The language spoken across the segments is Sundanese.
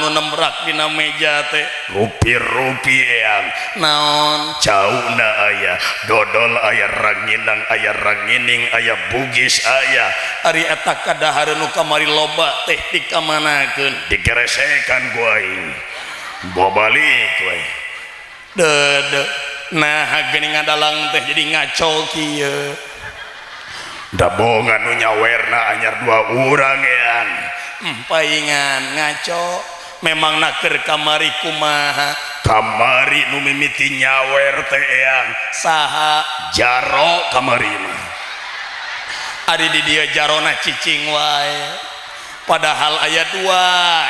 nu nembrak dina meja teh rupi-rupi eyang naon cauna aya dodol aya ranginang aya rangining aya bugis aya ari eta kadahareun nu kamari loba teh dikamanakeun digeresekan ku aing bawa balik we dede nah geuning ngadalang teh jadi ngaco kieu dabongan nu nyawerna anyar dua urang eyang paingan ngaco memang naker kamari kumaha kamari nu mimiti nyawer teh eyang saha jaro kamari mah ari di dieu jarona cicing wae padahal aya dua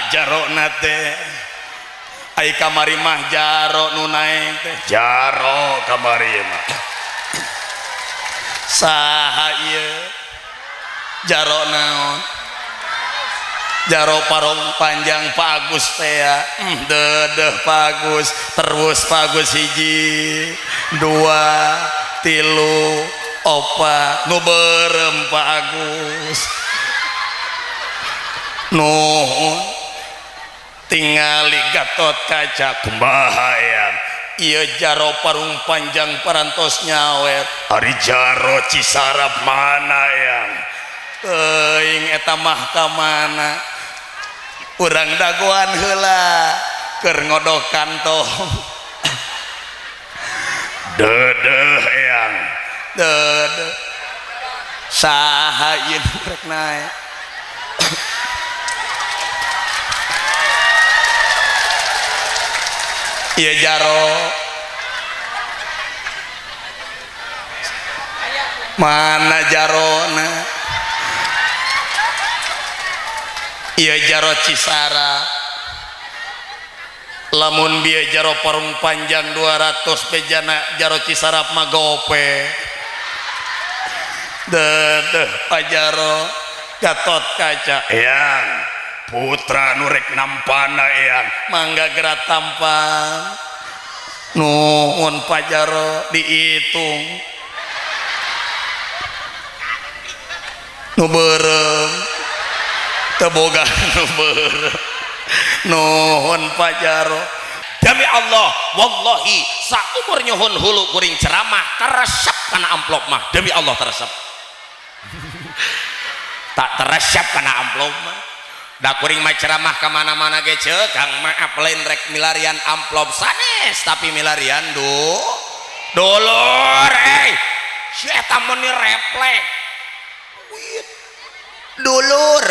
jarona teh ai kamari mah jaro nu naek teh jaro kamari mah saha ieu jaro naon jaro parong panjang Pak Agus teh ya dedeh Pak Agus terus Pak Agus hiji dua tilu opat nu beureum Pak Agus nuhun tingali Gatot Kaca kumaha eyang ieu jaro parung panjang parantos nyawer ari jaro Cisarap mana eyang teuing eta mah ka mana urang dagoan heula keur ngodok kantong dedeh eyang dedeh saha ieu rek naek ieu jaro mana jarona ieu jaro Cisara lamun bieu jaro parung panjang 200 bejana jaro Cisarap mah gope dedeh pajaro Gatot Kaca eyang putra nu rek nampana eyang mangga geura tampan nuhun pajaro dihitung nu beureum teu boga nu beureum nuhun pajaro demi Allah wallahi saumur nyuhun hulu kuring ceramah teresep kana amplop mah demi Allah teresep tak teresep kana amplop mah da kuring mah ceramah ka mana-mana ge ceuk Kang maaf lain rek milarian amplop sanes tapi milarian du dulur eh si eta meuni reflek dulur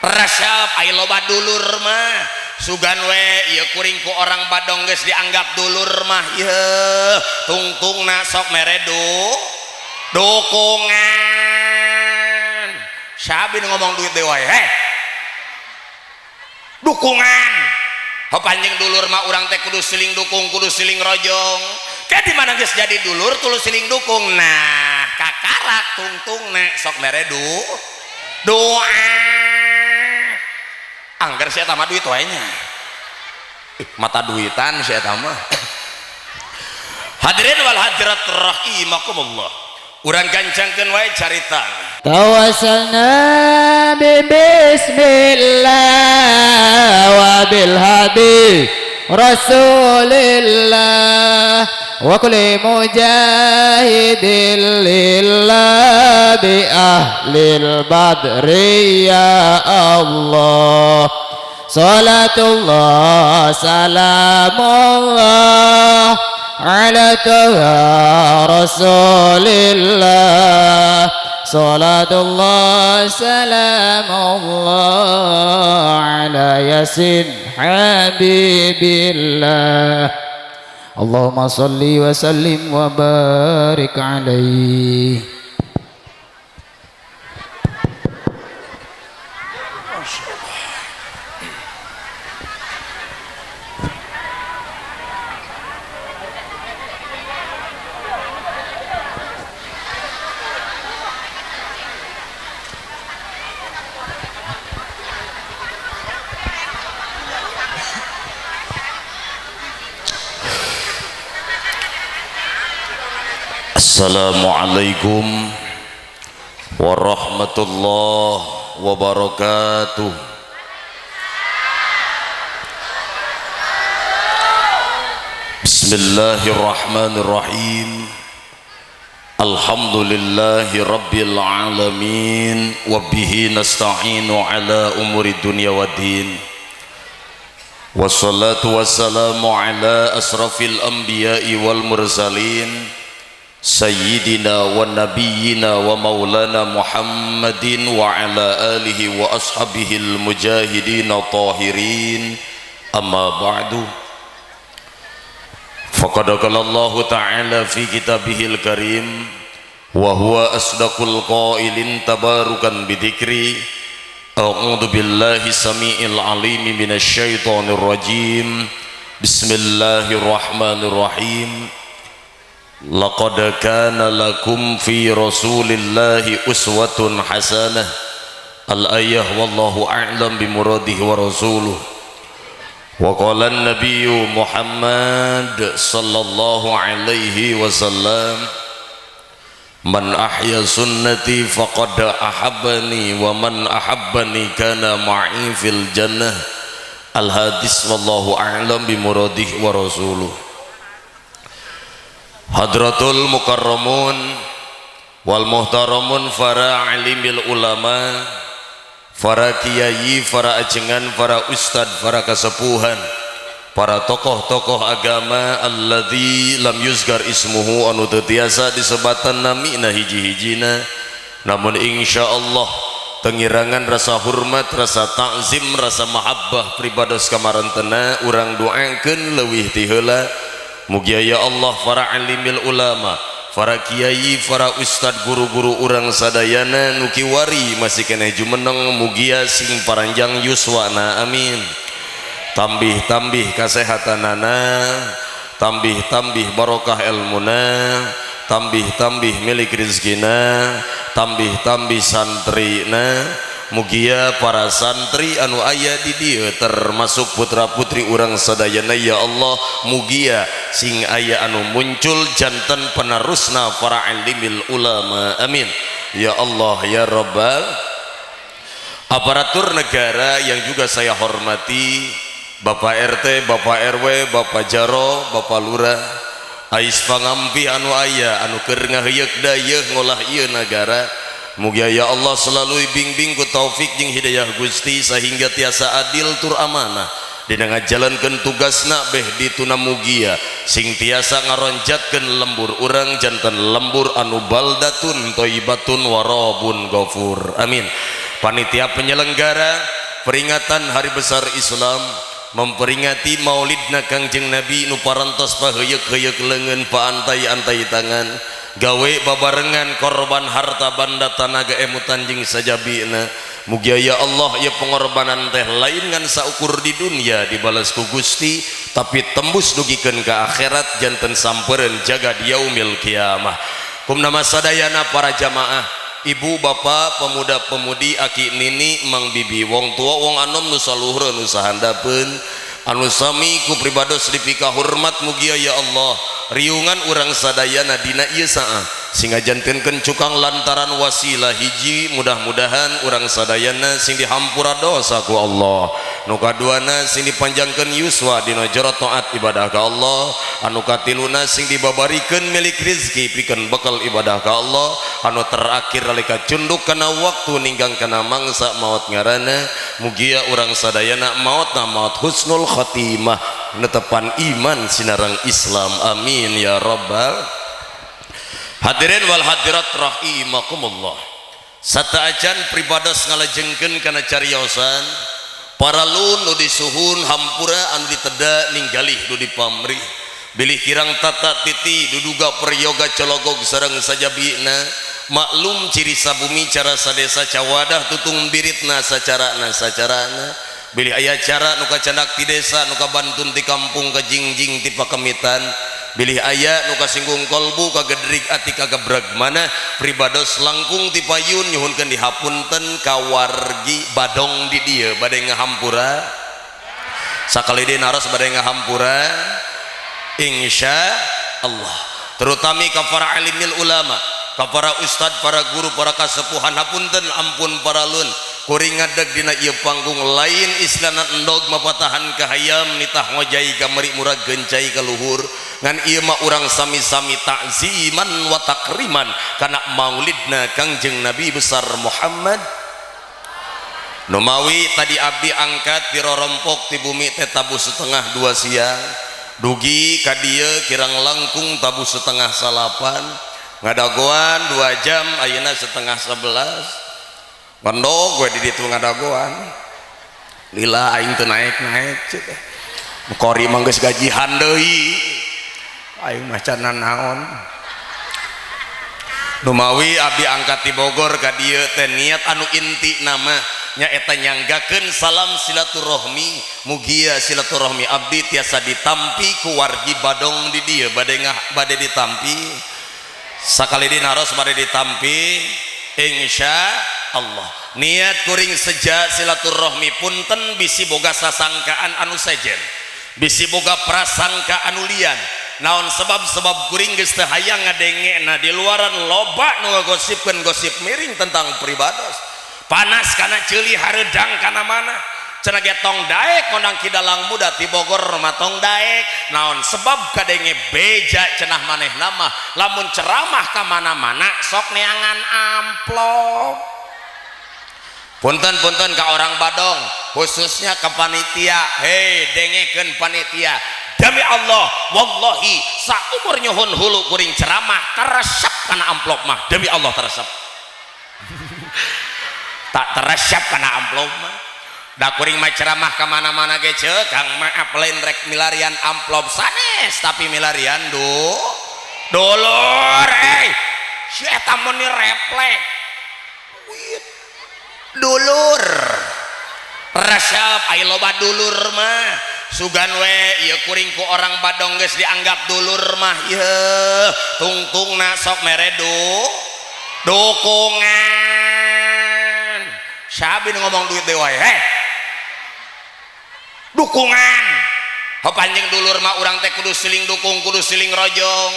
resep ai loba dulur mah sugan we ieu kuring ku orang Badong geus dianggap dulur mah ieu tungtungna sok mere dukungan sabi nu ngomong duit deui wae heh dukungan panjang dulur mah urang teh kudu siling dukung kudu siling rojong ke di mana geus jadi dulur tuluy siling dukung nah kakarak tungtungna sok mere doa angger sia mah duit wae nya mata duitan sia mah hadirin wal hadirat rahimakumullah urang gancangkeun wae carita tawassalna bi bismillah wa bil hadi rasulillah wa kulli mujahidin lillah bi ahlil badri ya Allah salatullah salamullah ala taha rasulillah salatullah salamullah ala yasin habibillah Allahumma salli wa sallim wa barik alaihi. Assalamualaikum warahmatullahi wabarakatuh. Bismillahirrahmanirrahim. Alhamdulillahi rabbil alamin wa bihi nasta'inu ala umuri dunya waddin. Wassalatu wassalamu ala asrafil anbiya'i wal mursalin sayyidina wa nabiyyina wa maulana Muhammadin wa ala alihi wa ashabihil mujahidin tahirin. Amma ba'du. Faqad qala Allahu ta'ala fi kitabihil karim wa huwa asdaqul qailin tabarukan bidzikri. A'udzu billahi samiil alim minasy syaithanir rajim. Bismillahirrahmanirrahim. Laqad kana lakum fi rasulillahi uswatun hasanah. Al-ayah wallahu a'lam bimuradihi wa rasuluh. Wa qala an-nabiyyu Muhammad sallallahu alaihi wasallam, man ahya sunnati faqad ahabbani wa man ahabbani kana ma'i fil jannah. Al-hadis wallahu a'lam bimuradihi wa rasuluh. Hadratul mukarramun wal muhtaramun, para alimil ulama, para kiai, para ajengan, para ustad, para kasepuhan, para tokoh-tokoh agama alladzi lam yuzkar ismuhu anu teu tiasa disebatan namina hiji-hijina, namun insyaallah tengirangan rasa hormat, rasa ta'zim, rasa mahabbah pribados kamarentena urang doakeun leuwih ti heula. Mugia ya Allah para alimil ulama, para kiai, para ustad, guru-guru urang sadayana nu kiwari masih keneh jumeneng, mugia sing paranjang yuswana, amin. Tambih-tambih kasehatanana, tambih-tambih barokah ilmuna, tambih-tambih milik rizkina, tambih-tambih santrina. Mugia para santri anu aya di dieu termasuk putra-putri urang sadayana ya Allah, mugia sing aya anu muncul janten penerusna para alimil ulama, amin ya Allah ya Rabbal. Aparatur negara yang juga saya hormati, Bapak RT, Bapak RW, Bapak Jaro, Bapak Lurah, ais pangampi anu aya anu keur ngaheuyeuk dayeuh ngolah ieu nagara, mugia ya Allah selalu bimbing ku taufik jeung hidayah Gusti sehingga tiasa adil tur amanah dina ngajalankeun tugasna beh dituna, mugia sing tiasa ngaronjatkeun lembur urang janten lembur anu baldatun thayyibatun warabun ghafur, amin. Panitia penyelenggara peringatan Hari Besar Islam memperingati Maulidna Kangjeng Nabi nu parantos paheuyeuh-heuyeuk leungeun, paantai-antai tangan, gawe babarengan korban harta banda tanaga emutan jeung sajabina, mugia ya Allah ya pengorbanan teh lain ngan saukur di dunia dibalas ku Gusti, tapi tembus dugikeun ka akhirat janten sampereun jaga di yaumil kiamah. Kum nama sadayana para jamaah, ibu bapak, pemuda-pemudi, aki nini, mang bibi, wong tua wong anom, nu saluhur nu sahandapeun, anu sami ku pribados dipika hormat, mugia ya Allah riungan urang sadayana dina ieu saah sing ngajantenkeun cukang lantaran wasilah hiji, mudah-mudahan urang sadayana sing dihampura dosa ku Allah, nu kaduana sing dipanjangkeun yuswa dina jero taat ibadah ka Allah, anu katiluna sing dibabarikeun milik rizki pikeun bekal ibadah ka Allah, anu terakhir nalika cunduk kana waktu ninggang kana mangsa maot ngaranna, mugia urang sadayana maotna maot husnul khatimah, netepan iman sinarang Islam, amin ya rabbal. Hadirin wal hadirat rahimakumullah, sateuacan pribados ngalajengkeun kana cariosan paralun nu disuhun hampura anu diteda ninggalih nu dipamrih, bilih kirang tata titi duduga peryoga cologog sareng sajabina, maklum ciri sabumi cara sadesa cawadah tutung biritna sacarana sacarana, bilih aya cara nu kacandak ti desa nu kabantun ti kampung ka jingjing ti pakemitan, bilih aya nu kasinggung kolbu kagedrig ati kagabrag mana, pribados langkung ti payun nyuhunkeun dihapunten ka wargi badong di dieu bade ngahampura sakali deui naros bade ngahampura insya Allah, terutami ka para alimil ulama, ka para ustad, para guru, para kasepuhan, hapunten ampun paralun. Kuring ngadeg dina ieu panggung lain istilahna endog mapatahan ka hayam, nitah ngojay ka meri murag gencai ka luhur. Ngan ieu mah urang sami-sami takziman wa takriman kana maulidna Kangjeng Nabi besar Muhammad. Numawi tadi abdi angkat ti rorompok ti bumi teh tabuh 1:30 siang, dugi ka dieu kirang langkung tabuh 8:30, ngadagoan 2 jam, ayeuna 10:30. Mendog gue di ditu ngadagoan lila, aing teu naek-naek cek teh. Kori mah geus gajihan deui, aing mah can naon. Numawi abdi angkat di Bogor ka dieu teh niat anu inti nama nyaeta nyanggakeun salam silaturahmi. Mugia silaturahmi abdi tiasa ditampi ku wargi Badong di dieu. Bade ngah bade ditampi sakali dinaros, bade ditampi insya Allah. Niat kuring seja silaturahmi. Punten bisi boga sasangkaan anu sejen, bisi boga prasangka anu lian. Naon sebab-sebab kuring geus teu hayang ngadengena di luaran loba nu ngagosipkeun gosip miring tentang pribados. Panas kana ceuli, hareudang kana mana, cenah ge tong daek kondang Ki Dalang muda ti Bogor mah, tong daek. Naon sebab? Kadenge beja cenah maneh nama lamun ceramah ka mana-mana sok neangan amplop. Punten-punten ka orang Badong, khususnya ke panitia. Hei, dengekeun panitia, demi Allah, wallahi saumur nyuhun hulu kuring ceramah teresep kana amplop mah. Demi Allah, teresep tak teresep kana amplop mah. Da kuring mah ceramah ka mana-mana ge ceuk Kang maaf lain rek milarian amplop sanes, tapi milarian dulur. Eh, si eta meuni refleks dulur resep. Ai loba dulur mah sugan we ieu kuring ku orang Badong geus dianggap dulur mah, ieu tungtungna sok mere dukungan. Sabi ngomong duit deui wae. Heh, dukungan. Panjang dulur mah urang teh kudu siling dukung, kudu siling rojong.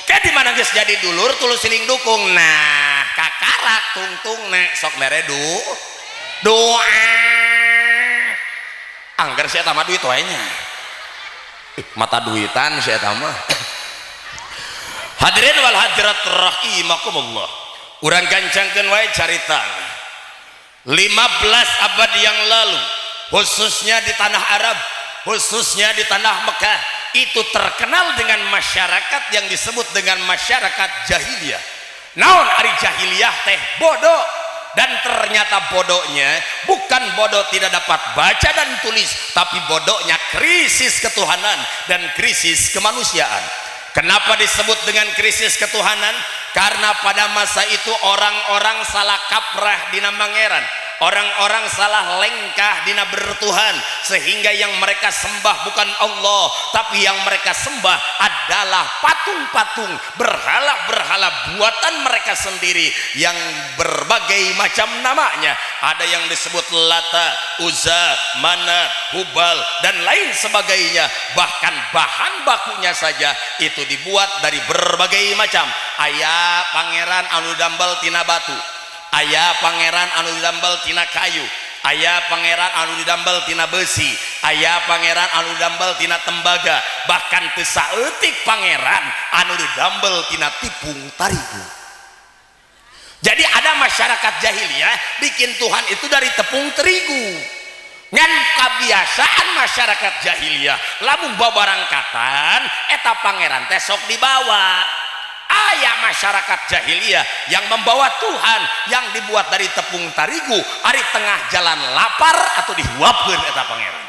Kayak di mana geus jadi dulur tuluy siling dukung. Nah, kakarak tungtungna sok mere doa. Angger sia mah duit wae nya. Mata duitan sia mah. Hadirin wal hadirat rahimakumullah, urang gancangkeun wae carita. 15 abad yang lalu, khususnya di tanah Arab, khususnya di tanah Mekah, itu terkenal dengan masyarakat yang disebut dengan masyarakat jahiliyah. Naon ari jahiliyah teh? Bodoh. Dan ternyata bodohnya bukan bodoh tidak dapat baca dan tulis, tapi bodohnya krisis ketuhanan dan krisis kemanusiaan. Kenapa disebut dengan krisis ketuhanan? Karena pada masa itu orang-orang salah kaprah dina mangeran, orang-orang salah lengkah dina bertuhan, sehingga yang mereka sembah bukan Allah, tapi yang mereka sembah adalah patung-patung, berhala-berhala buatan mereka sendiri yang berbagai macam namanya. Ada yang disebut Lata, Uzza, Manat, Hubal, dan lain sebagainya. Bahkan bahan bakunya saja itu dibuat dari berbagai macam. Aya pangeran anu dambel tina batu, aya pangeran anu didambel tina kayu, aya pangeran anu didambel tina besi, aya pangeran anu didambel tina tembaga, bahkan teu saeutik pangeran anu didambel tina tipung tarigu. Jadi ada masyarakat jahiliyah bikin Tuhan itu dari tepung terigu. Ngan kebiasaan masyarakat jahiliyah lamun babarangkatan eta pangeran teh sok dibawa. Aya masyarakat jahiliyah yang membawa Tuhan yang dibuat dari tepung tarigu, ari tengah jalan lapar atau dihuapkeun eta pangeran.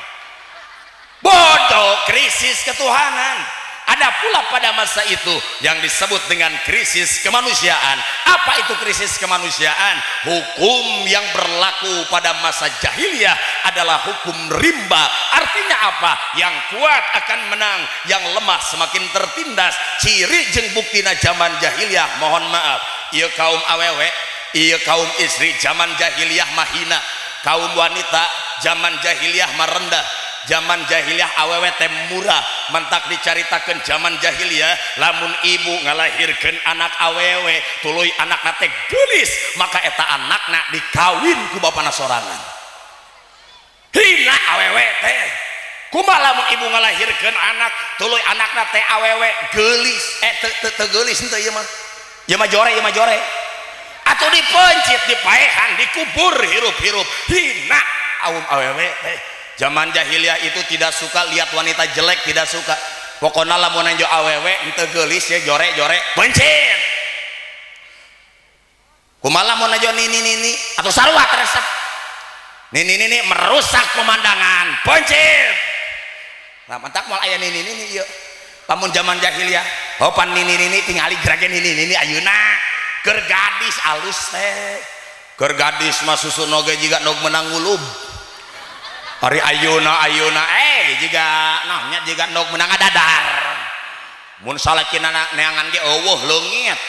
Bodoh, krisis ketuhanan. Ada pula pada masa itu yang disebut dengan krisis kemanusiaan. Apa itu krisis kemanusiaan? Hukum yang berlaku pada masa jahiliyah adalah hukum rimba. Artinya apa? Yang kuat akan menang, yang lemah semakin tertindas. Ciri jeung buktina zaman jahiliyah, mohon maaf, ieu kaum awewe, ieu kaum istri zaman jahiliyah mahina, kaum wanita zaman jahiliyah merendah. Zaman jahiliyah awewe teh murah, mentak dicaritakeun zaman jahiliyah lamun ibu ngalahirkeun anak awewe tuluy anakna teh geulis, maka eta anakna dikawin ku bapana sorangan. Hina awewe teh. Kumaha lamun ibu ngalahirkeun anak tuluy anakna teh awewe geulis, teu geulis henteu ieu mah. Ieu mah jore, ieu mah jore. Atuh dipencit, dipaehan, dikubur hirup-hirup. Hina aum awewe teh. Zaman jahiliyah itu tidak suka lihat wanita jelek, tidak suka. Pokoknya lamun nenjo awewe henteu geulis ya jore-jore, pencit. Kumaha lamun nenjo nini-nini atau sarua resep. Nini-nini merusak pemandangan, pencit. Nah, mentak moal aya nini-nini ieu. Lamun zaman jahiliyah, oh pan nini-nini tingali gerage nini-nini ayeuna. Keur gadis alus teh. Keur gadis mah susuna ge jiga nog menang ngulub. Ari ayeuna ayeuna jiga naonnya jiga nog menang ngadadar. Mun salakina neangan ge eueuh leungit.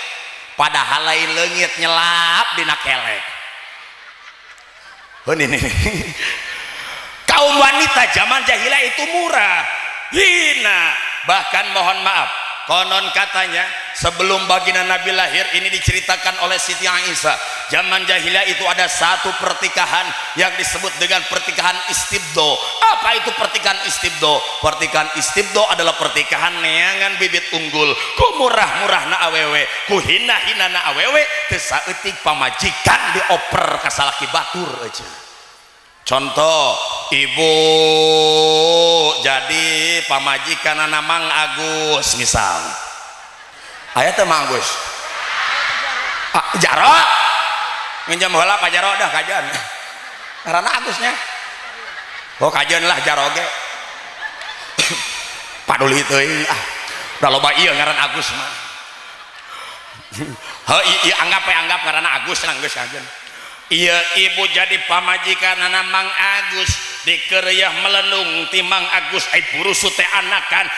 Padahal lain leungit nyelap dina kelek. Heuh nini. Kaum wanita zaman jahiliyah itu murah, hina, bahkan mohon maaf, konon katanya sebelum baginda Nabi lahir, ini diceritakan oleh Siti Aisyah, zaman jahiliyah itu ada satu pertikahan yang disebut dengan pertikahan istibdo. Apa itu pertikahan istibdo? Pertikahan istibdo adalah pertikahan neangan bibit unggul, ku murah-murah na awewe, ku hina-hina na awewe, teu saeutik pamajikan dioper ka salaki batur aja. Contoh, ibu jadi pamajikan anak Mang Agus misal. Aya teh Mang Agus? Ah, Jaro. Nginjem heula Pak Jaro dah kajian. Ngaranna Agusnya. Oh kajian lah Jaro ge. Paduli teuing ah. Da loba ieu ngaran Agus mah. Heuh ieu anggap we anggap ngaranna Agus lah geus kajian. Iya ibu jadi pamajikan anak Mang Agus dikeureuah melenung ti Mang Agus ai burusu teh anakan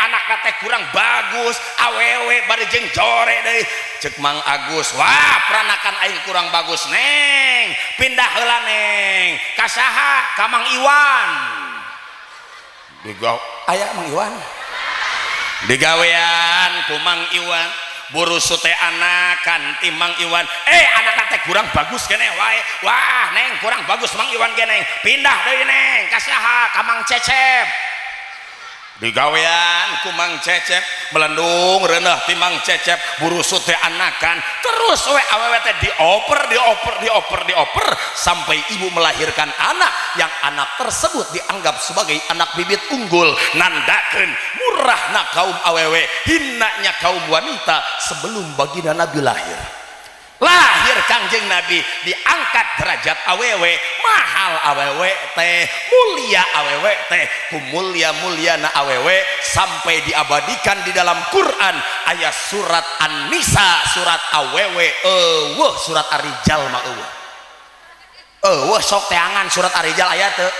anakna teh kurang bagus awewe bari jeung jore deui ceuk Mang Agus wah peranakan aing kurang bagus neng pindah heula neng ka saha ka Mang Iwan digawe aya Mang Iwan digawean ku Mang Iwan burusu teh anakan ti Mang Iwan anakna teh kurang bagus keneh wae wah neng kurang bagus Mang Iwan ge neng pindah deui neng ka saha ka Mang Cecep digawean ku Mang Cecep melendung reuneuh ti Mang Cecep burusu teh anakan terus we awewe teh dioper dioper dioper dioper sampai ibu melahirkan anak yang anak tersebut dianggap sebagai anak bibit unggul, nandakeun murahna kaum awewe, hinanya kaum wanita sebelum baginda Nabi lahir. Lahir Kangjeng Nabi diangkat derajat awewe, mahal awewe teh, mulia awewe teh, ku mulia-muliana awewe sampai diabadikan di dalam Quran ayat surat An-Nisa, surat awewe eueuh, surat Ar-Rijal mah eueuh. Eueuh sok teangan surat Ar-Rijal aya teu?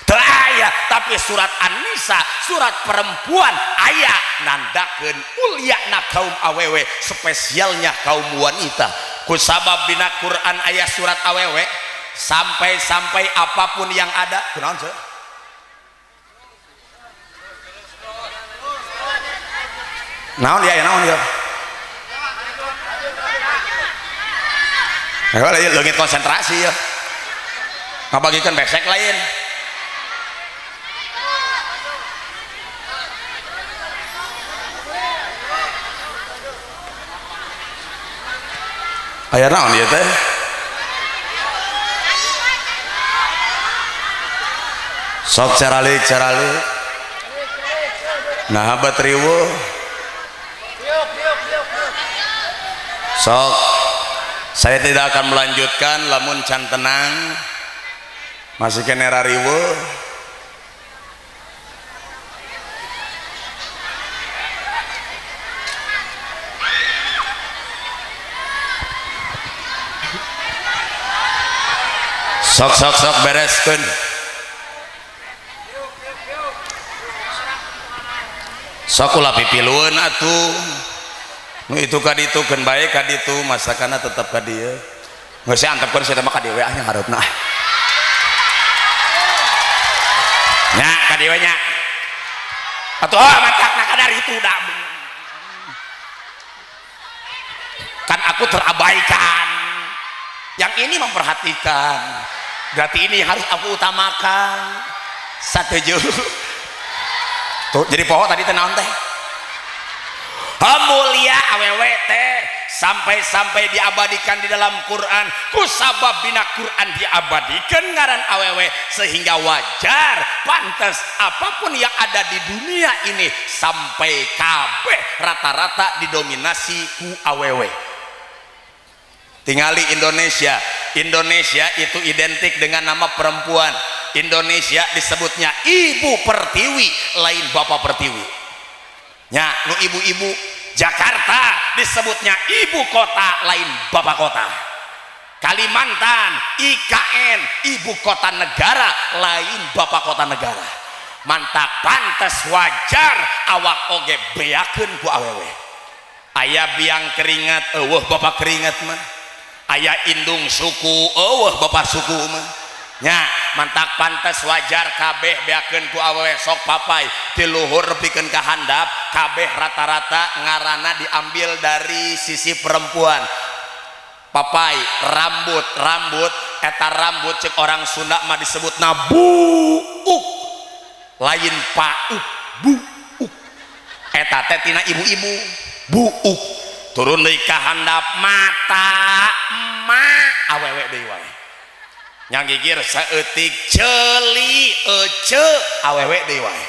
Teu aya, tapi surat An-Nisa, surat perempuan aya nandakeun muliana kaum awewe, spesialnya kaum wanita. Kusabab dina Quran aya surat awewe, sampai-sampai apapun yang ada, kunaon seuh? Naon ya, naon ya? Ayo leungit konsentrasi ya. Ngabagikeun besek lain. Aya naon ieu teh? Sok caralik caralik. Nah bat riweuh. Sok saya tidak akan melanjutkan lamun can tenang. Masih kene rariweuh. Sok sok sok bereskeun. Sok ulah pipilueun atuh. Nu itu ka ditu keun bae ka ditu, masakana tetep ka dieu. Geus antepkeun sia mah ka dieu we ah nya hareupeuna. ka dieu nya atuh oh, mantak na kadar itu dah kan aku terabaikan, yang ini memperhatikan, berarti ini harus aku utamakan. Satuju tuh jadi poho tadi teh naon teh mulia awewe teh sampai-sampai diabadikan di dalam Quran. Kusabab bina Quran diabadikan ngaran awewe sehingga wajar pantas apapun yang ada di dunia ini sampai kabeh rata-rata didominasi ku awewe. Tingali Indonesia, Indonesia itu identik dengan nama perempuan. Indonesia disebutnya Ibu Pertiwi, lain Bapak Pertiwi nya nu ibu-ibu. Jakarta disebutnya ibu kota, lain bapak kota. Kalimantan IKN, ibu kota negara, lain bapak kota negara. Mantak pantas wajar awak oge beakeun ku awewe. Aya biang keringat eueuh bapak keringat mah, aya indung suku eueuh bapak suku mah nya. Mantak pantas wajar kabeh beakeun ku awewe. Sok papai ti luhur nepikeun ka handap kabeh rata-rata ngarana diambil dari sisi perempuan. Papai rambut, rambut eta rambut cek orang Sunda mah disebutna buuk, lain pauk, buuk eta teh tina ibu-ibu buuk. Turun deui ka handap mata emak awewe deui wae, yang gigir saeutik ceuli ece awewe deui wae.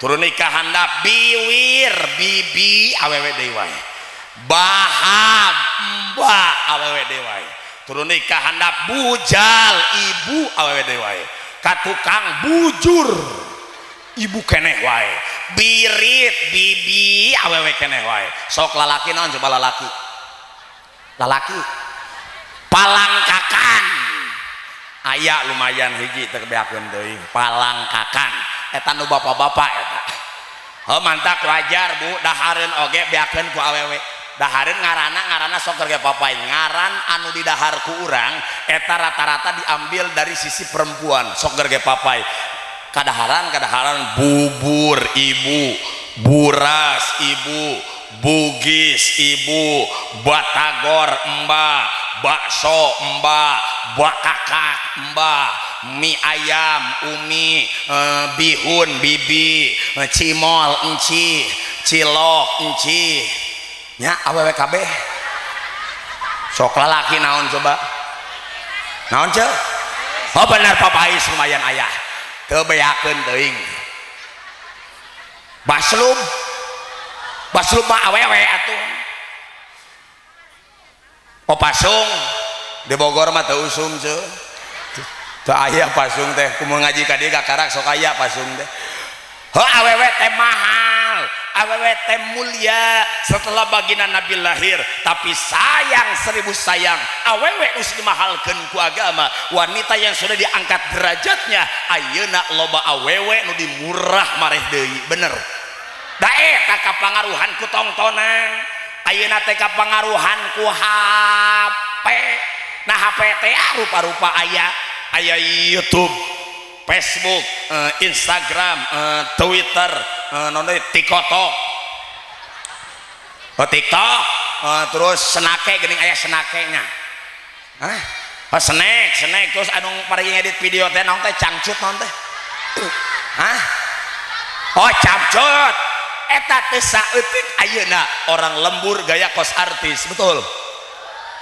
Turun deui ka handap biwir bibi awewe deui wae, bahag mbak awewe deui wae. Turun deui ka handap bujal ibu awewe deui wae, ka tukang bujur ibu keneh wae, birit bibi awewe keneh wae. Sok lalaki naon coba? Lalaki, lalaki palangkakan aya lumayan hiji teu beakeun teuing palangkakan eta nu bapak-bapak eta. Oh, mantak wajar bu dahareun oge beakeun ku awewe. Dahareun ngarana, ngarana sok keur papai ngaran anu didahar ku urang eta rata-rata diambil dari sisi perempuan. Sok keur papai kadaharan, kadaharan bubur ibu, buras ibu, bugis ibu, batagor mbak, bakso mbak, bakakak mbak, mie ayam umi, bihun bibi, cimol enci, cilok enci nya awewe kabeh. Sok lalaki naon coba? Naon ce? Oh bener, papais lumayan ayah teu beakeun teuing. Baslub, baslub mah awewe atuh. Oh pasung di Bogor mah teu usum ce, teu aya pasung teh. Kumaha ngaji ka dieu kakarak sok aya pasung teh. Heuh, awewe teh mahal, awewe teh mulia setelah baginda Nabi lahir. Tapi sayang seribu sayang, awewe geus dimahalkeun ku agama, wanita yang sudah diangkat derajatnya. Ayeuna loba awewe nu dimurah mareh deui, bener da eta kapangaruhan ku tongtonan. Ayeuna teh kapangaruhan ku HP. Nah, HP teh rupa-rupa aya, aya YouTube, Facebook, Instagram, Twitter, non TikTok, oh, TikTok, terus senake geuning aya senakenya. Hah? Oh, snack, snack, terus anu paling ngedit video teh naon teh, cangcut naon teh? Hah? Oh, capcut. Eta teh saeutik ayeuna orang lembur gaya kos artis, betul.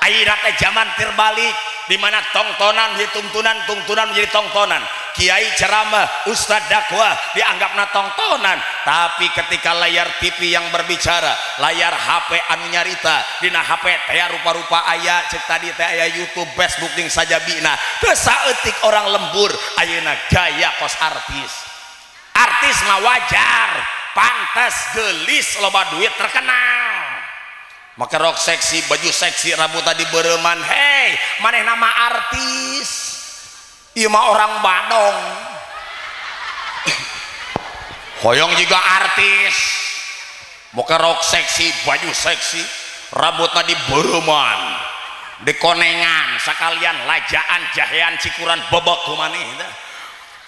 Ayeuna teh zaman terbalik di mana tongtonan menjadi tungtunan, tungtunan menjadi tongtonan. Kiai ceramah, ustad dakwah dianggapna tongtonan, tapi ketika layar TV yang berbicara, layar HP anu nyarita, dina HP teh rupa-rupa aya, cek tadi teh aya YouTube, Facebook jeung sajabina. Teu saeutik orang lembur ayeuna gaya kos artis. Artis mah wajar, pantas, gelis, loba duit, terkenal, make rok seksi, baju seksi, rambut tadi bereman. Hei, maneh nama artis, ieu mah orang Badong hoyong juga artis, make rok seksi, baju seksi, rambut tadi bereman, dikonengan sekalian, lajaan, jahean, cikuran, bebek kumaneh.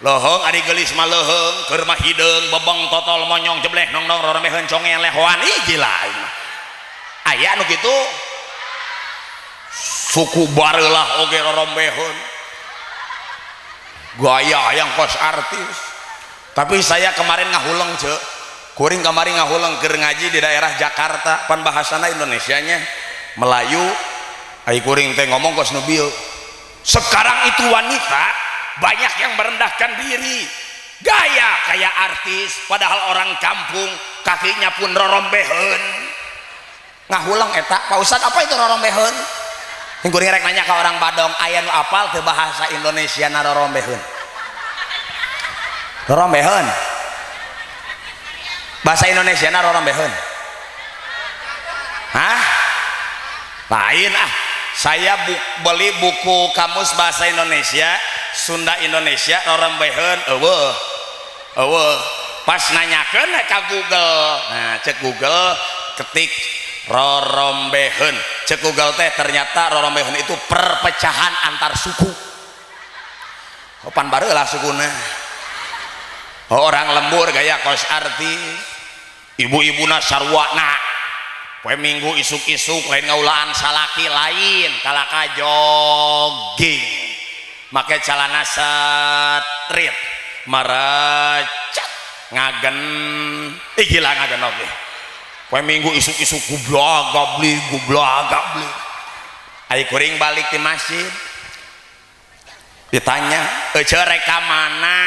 Leuheung ari geulis mah leuheung, keur mah hideung, bebeng totol monyong jebleh nong nong rorombeheun congel lehoan. Ih gila aing mah. Aya nu kitu. Suku bareulah oge rorombeheun. Gaya yang kos artis. Tapi saya kemarin ngahuleng ceu. Kuring kemarin ngahuleng keur ngaji di daerah Jakarta, pan bahasana Indonesianya Melayu. Ai kuring teh ngomong kos nu bieu. Sekarang itu wanita banyak yang merendahkan diri, gaya kayak artis, padahal orang kampung, kakinya pun rorombeheun. Ngahuleng eta, Pak Ustad, apa itu rorombeheun? Yang kuring rek nanya ke orang Badong, aya nu apal teu bahasa Indonesia na rorombeheun? Rorombeheun. Bahasa Indonesia na rorombeheun. Hah? Lain ah. Saya beli buku kamus bahasa Indonesia, Sunda Indonesia, rorombeheun euweuh. Euweuh. Pas nanyakeun ka Google. Nah, cek Google ketik rorombeheun. Cek Google teh ternyata rorombeheun itu perpecahan antar suku. Oh, pan bareula sukuna. Oh, orang lembur gaya kos artis. Ibu-ibuna sarwana. Poe Minggu isuk-isuk lain ngaulaan salaki, lain kalaka jogging. Make celana street maracat ngagen. Ih gila ngagen oge. Poe Minggu isuk-isuk goblok gabli goblok gabli. Ai kuring balik di masjid ditanya, "Ece rek ka mana?"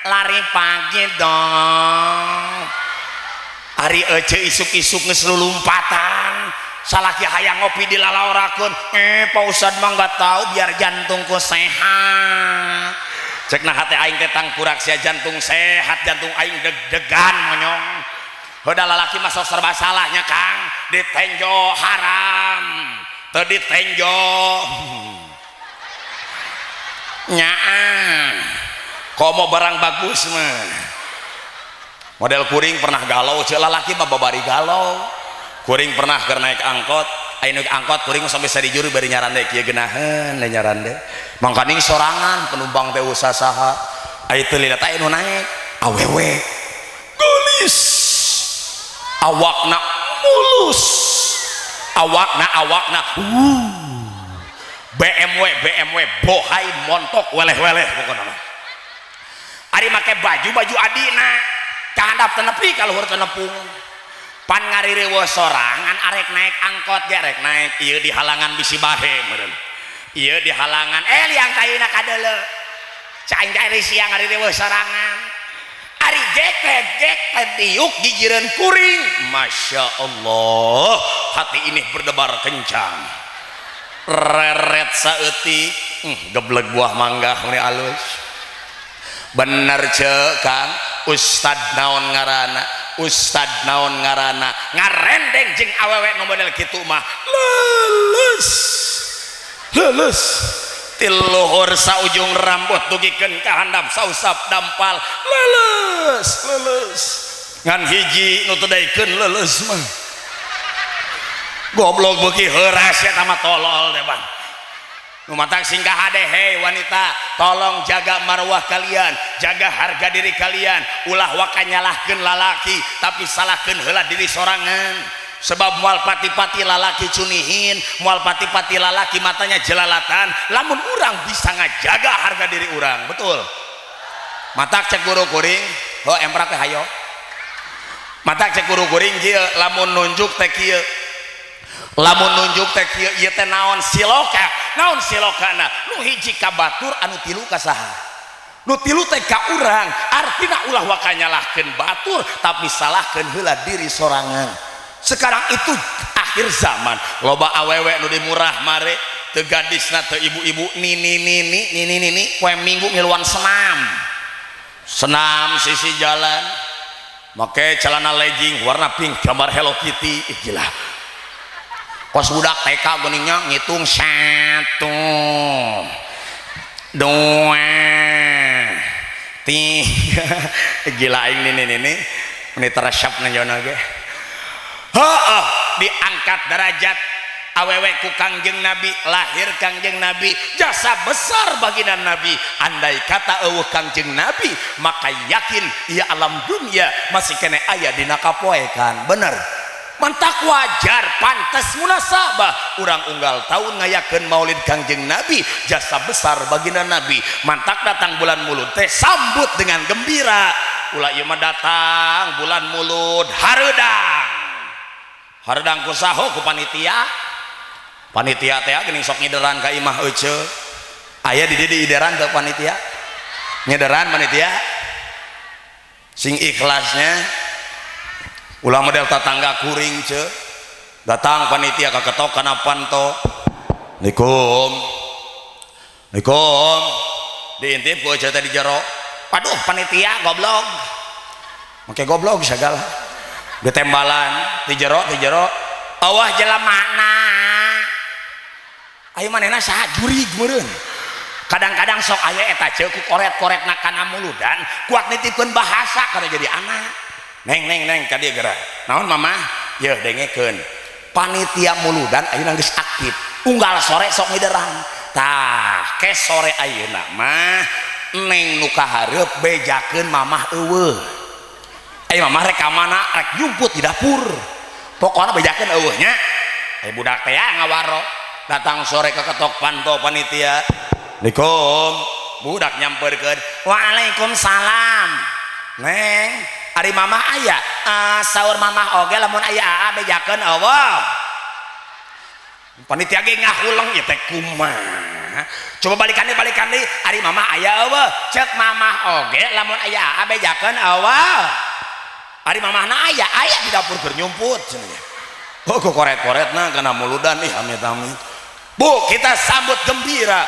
"Lari pagi dong." Ari ece isuk-isuk geus lulumpatan, salaki hayang ngopi dilalaorakeun, "Pak Ustad mah nggak tahu, biar jantungku sehat." Cek nah hate aing teh tangkurak sia jantung sehat, jantung aing deg-degan monyong. Udah lalaki mah sok serba salahnya Kang, ditenjo haram, teu ditenjo nyaah. Komo barang bagus mah. Model kuring pernah galau, cek lalaki mah babari galau. Kuring pernah keur naik angkot, aya naik angkot kuring sampai sarijuru bari nyarande kieu geunaheun le nyarande. Mangkaning sorangan penumpang teh usaha saha. Aya teu lila teh nu naik awewe. Geulis. Awakna mulus. Awakna awakna BMW BMW bohai montok weleh-weleh pokona mah. Ari make baju baju adina kahandap teu nepi ka luhur teu nepung. Pan ngarireuweuh sorangan arek naik angkot ge arek naik ieu di halangan bisi bahe meureun. Ieu di halangan liang kayuna kadeuleu. Cai dari siang ngarireuweuh sorangan. Ari gekek gekek diuk gigireun kuring. Masya Allah, hati ini berdebar kencang. Reret saeutik, geblek buah mangga meni alus. Bener cek Kang, Ustad naon ngaranna, Ustad naon ngaranna, ngarendeng jeung awewe nu model kitu mah leuleus. Leuleus. Ti luhur saujung rambut dugikeun ka handap sausap dampal leuleus, leuleus. Ngan hiji nu teu daekeun leuleus mah. Goblok beuki heuras eta mah tolol deh bang. Nu matak singkah hade, hei wanita, tolong jaga marwah kalian, jaga harga diri kalian, ulah waka nyalahkeun lalaki, tapi salahkeun heula diri sorangan. Sebab moal pati-pati lalaki cunihin, moal pati-pati lalaki matanya jelalatan, lamun urang bisa ngajaga harga diri urang, betul. Matak cek guru kuring, ho emprak teh hayo. Matak cek guru kuring kieu, lamun nunjuk teh kieu. Lamun nunjuk teh kieu ieu teh naon siloka, naon silokana? Nu hiji ka batur, anu tilu ka saha? Nu tilu teh ka urang, artina ulah waka nyalahkeun batur, tapi salahkeun heula diri sorangan. Sekarang itu akhir zaman, loba awewe nu dimurah mare, teu gadisna teu ibu-ibu nini nini nini nini poe Minggu ngiluan senam. Senam sisi jalan, make celana legging warna pink gambar Hello Kitty. Ih, gila. Kos budak TK geningnya ngitung 1 2 3. Gila aing nini nini ini teresep nang ge. Heeh, diangkat derajat Awewe ku Kangjeng Nabi, lahir Kangjeng Nabi, jasa besar baginda Nabi. Andai kata euweuh Kangjeng Nabi, maka yakin ieu alam dunia masih keneh aya dina kapoekan. Bener, mantak wajar, pantas, munasabah urang unggal tahun ngayakeun Maulid Kangjeng Nabi, jasa besar baginda Nabi. Mantak datang bulan Mulud teh sambut dengan gembira. Ulah ieu mah datang bulan Mulud hareudang hareudang. Ku saha? Ku panitia. Panitia teh geuning sok ngideran ka imah ece. Aya di dieu diideran teu panitia? Ngideran panitia sing ikhlasnya. Ulah model tetangga kuring ce, datang panitia kaketok kana panto, "Nikum, nikum." Diintip ku ece teh di jero. "Aduh, panitia goblok." Make goblok segala ditembalan di jero, di jero awah jelemana. Ayo, manehna saha? Jurig meureun. Kadang-kadang sok aya eta ce, ku koret-koretna kana muludan kuat nitipkeun bahasa kana jadi anak. "Neng, neng, neng, ka dieu geura." "Naon, Mama?" "Yeuh, dengekeun, panitia muludan ayeuna geus aktif, unggal sore sok ngideran. Tah, ke sore ayeuna mah neng nu kahareup bejakeun Mamah euweuh. Ayo, Mamah rek ka mana? Rek nyumput di dapur. Pokokna bejakeun euweuh nya." Aya budak teh ngawaro. Datang sore keketok panto panitia, "Assalamualaikum." Budak nyamperkeun, "Waalaikumsalam, Neng. Ari Mamah aya?" "Saur Mamah oge lamun aya aa bejakeun euweuh." Panitia ge ngahuleng, ieu teh kumaha? "Coba balikan deui, balikan deui. Ari Mamah aya euweuh?" "Cek Mamah oge lamun aya aa bejakeun euweuh." "Ari Mamahna aya?" "Aya di dapur keur nyumput cenah." Oh, kok koret-koretna kana muludan ih, amit-amit. Bu, kita sambut gembira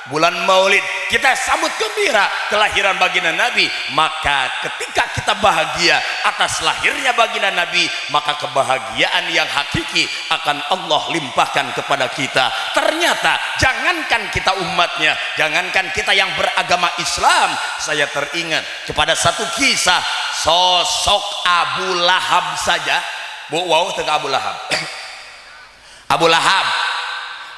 bulan Maulid, kita sambut gembira kelahiran baginda Nabi. Maka ketika kita bahagia atas lahirnya baginda Nabi, maka kebahagiaan yang hakiki akan Allah limpahkan kepada kita. Ternyata jangankan kita umatnya, jangankan kita yang beragama Islam, saya teringat kepada satu kisah sosok Abu Lahab saja. Bu, wow, tengah Abu Lahab. Abu Lahab,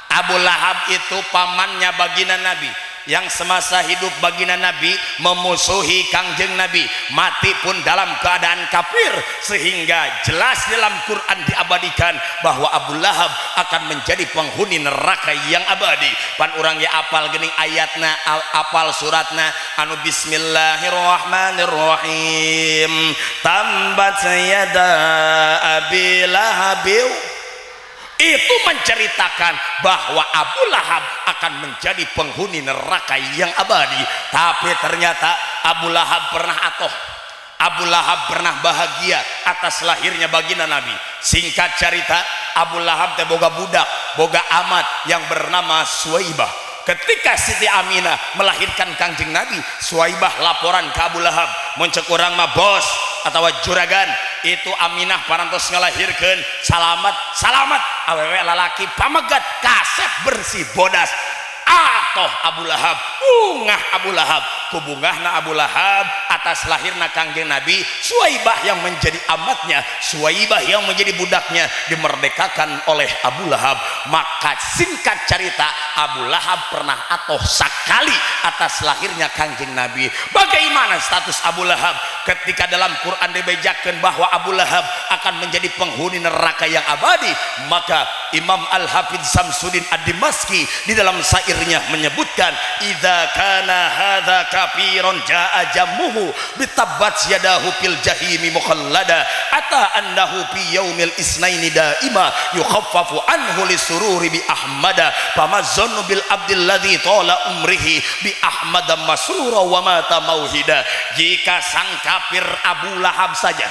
Abu Lahab itu pamannya baginda Nabi yang semasa hidup baginda Nabi memusuhi Kangjeng Nabi, mati pun dalam keadaan kafir, sehingga jelas dalam Quran diabadikan bahwa Abu Lahab akan menjadi penghuni neraka yang abadi. Pan urang ya apal gening ayatna, apal suratna, anu "Bismillahirrahmanirrahim, tabbat yada abi lahabiw." Itu menceritakan bahwa Abu Lahab akan menjadi penghuni neraka yang abadi. Tapi ternyata Abu Lahab pernah atoh, Abu Lahab pernah bahagia atas lahirnya baginda Nabi. Singkat cerita, Abu Lahab teh boga budak, boga amat yang bernama Suwaibah. Ketika Siti Aminah melahirkan Kangjeng Nabi, Suwaibah laporan ke Abu Lahab, mun cek urang mah bos atau juragan, "Itu Aminah parantos ngalahirkeun, salamat salamat, awewe lalaki pamegat, kasep, bersih, bodas." Atoh Abu Lahab, bungah Abu Lahab. Kubungahna Abu Lahab atas lahirna Kangjeng Nabi, Suwaibah yang menjadi amatnya, Suwaibah yang menjadi budaknya dimerdekakan oleh Abu Lahab. Maka singkat cerita, Abu Lahab pernah atoh sekali atas lahirnya Kangjeng Nabi. Bagaimana status Abu Lahab ketika dalam Quran dibejakan bahwa Abu Lahab akan menjadi penghuni neraka yang abadi? Maka Imam Al-Hafidz Samsudin Ad-Dimaski di dalam syairnya menyebutkan, "Idza kana hadza kafiron jaa jammuhu bitabbat yadahu fil jahimi mukhallada ata annahu fi yaumil isnaini daima yukhaffafu anhu lisururi bi ahmada famazzannu bil abdil ladzi tala umrihi bi ahmada masrura wa mata mauhida." Jika sang kafir Abu Lahab saja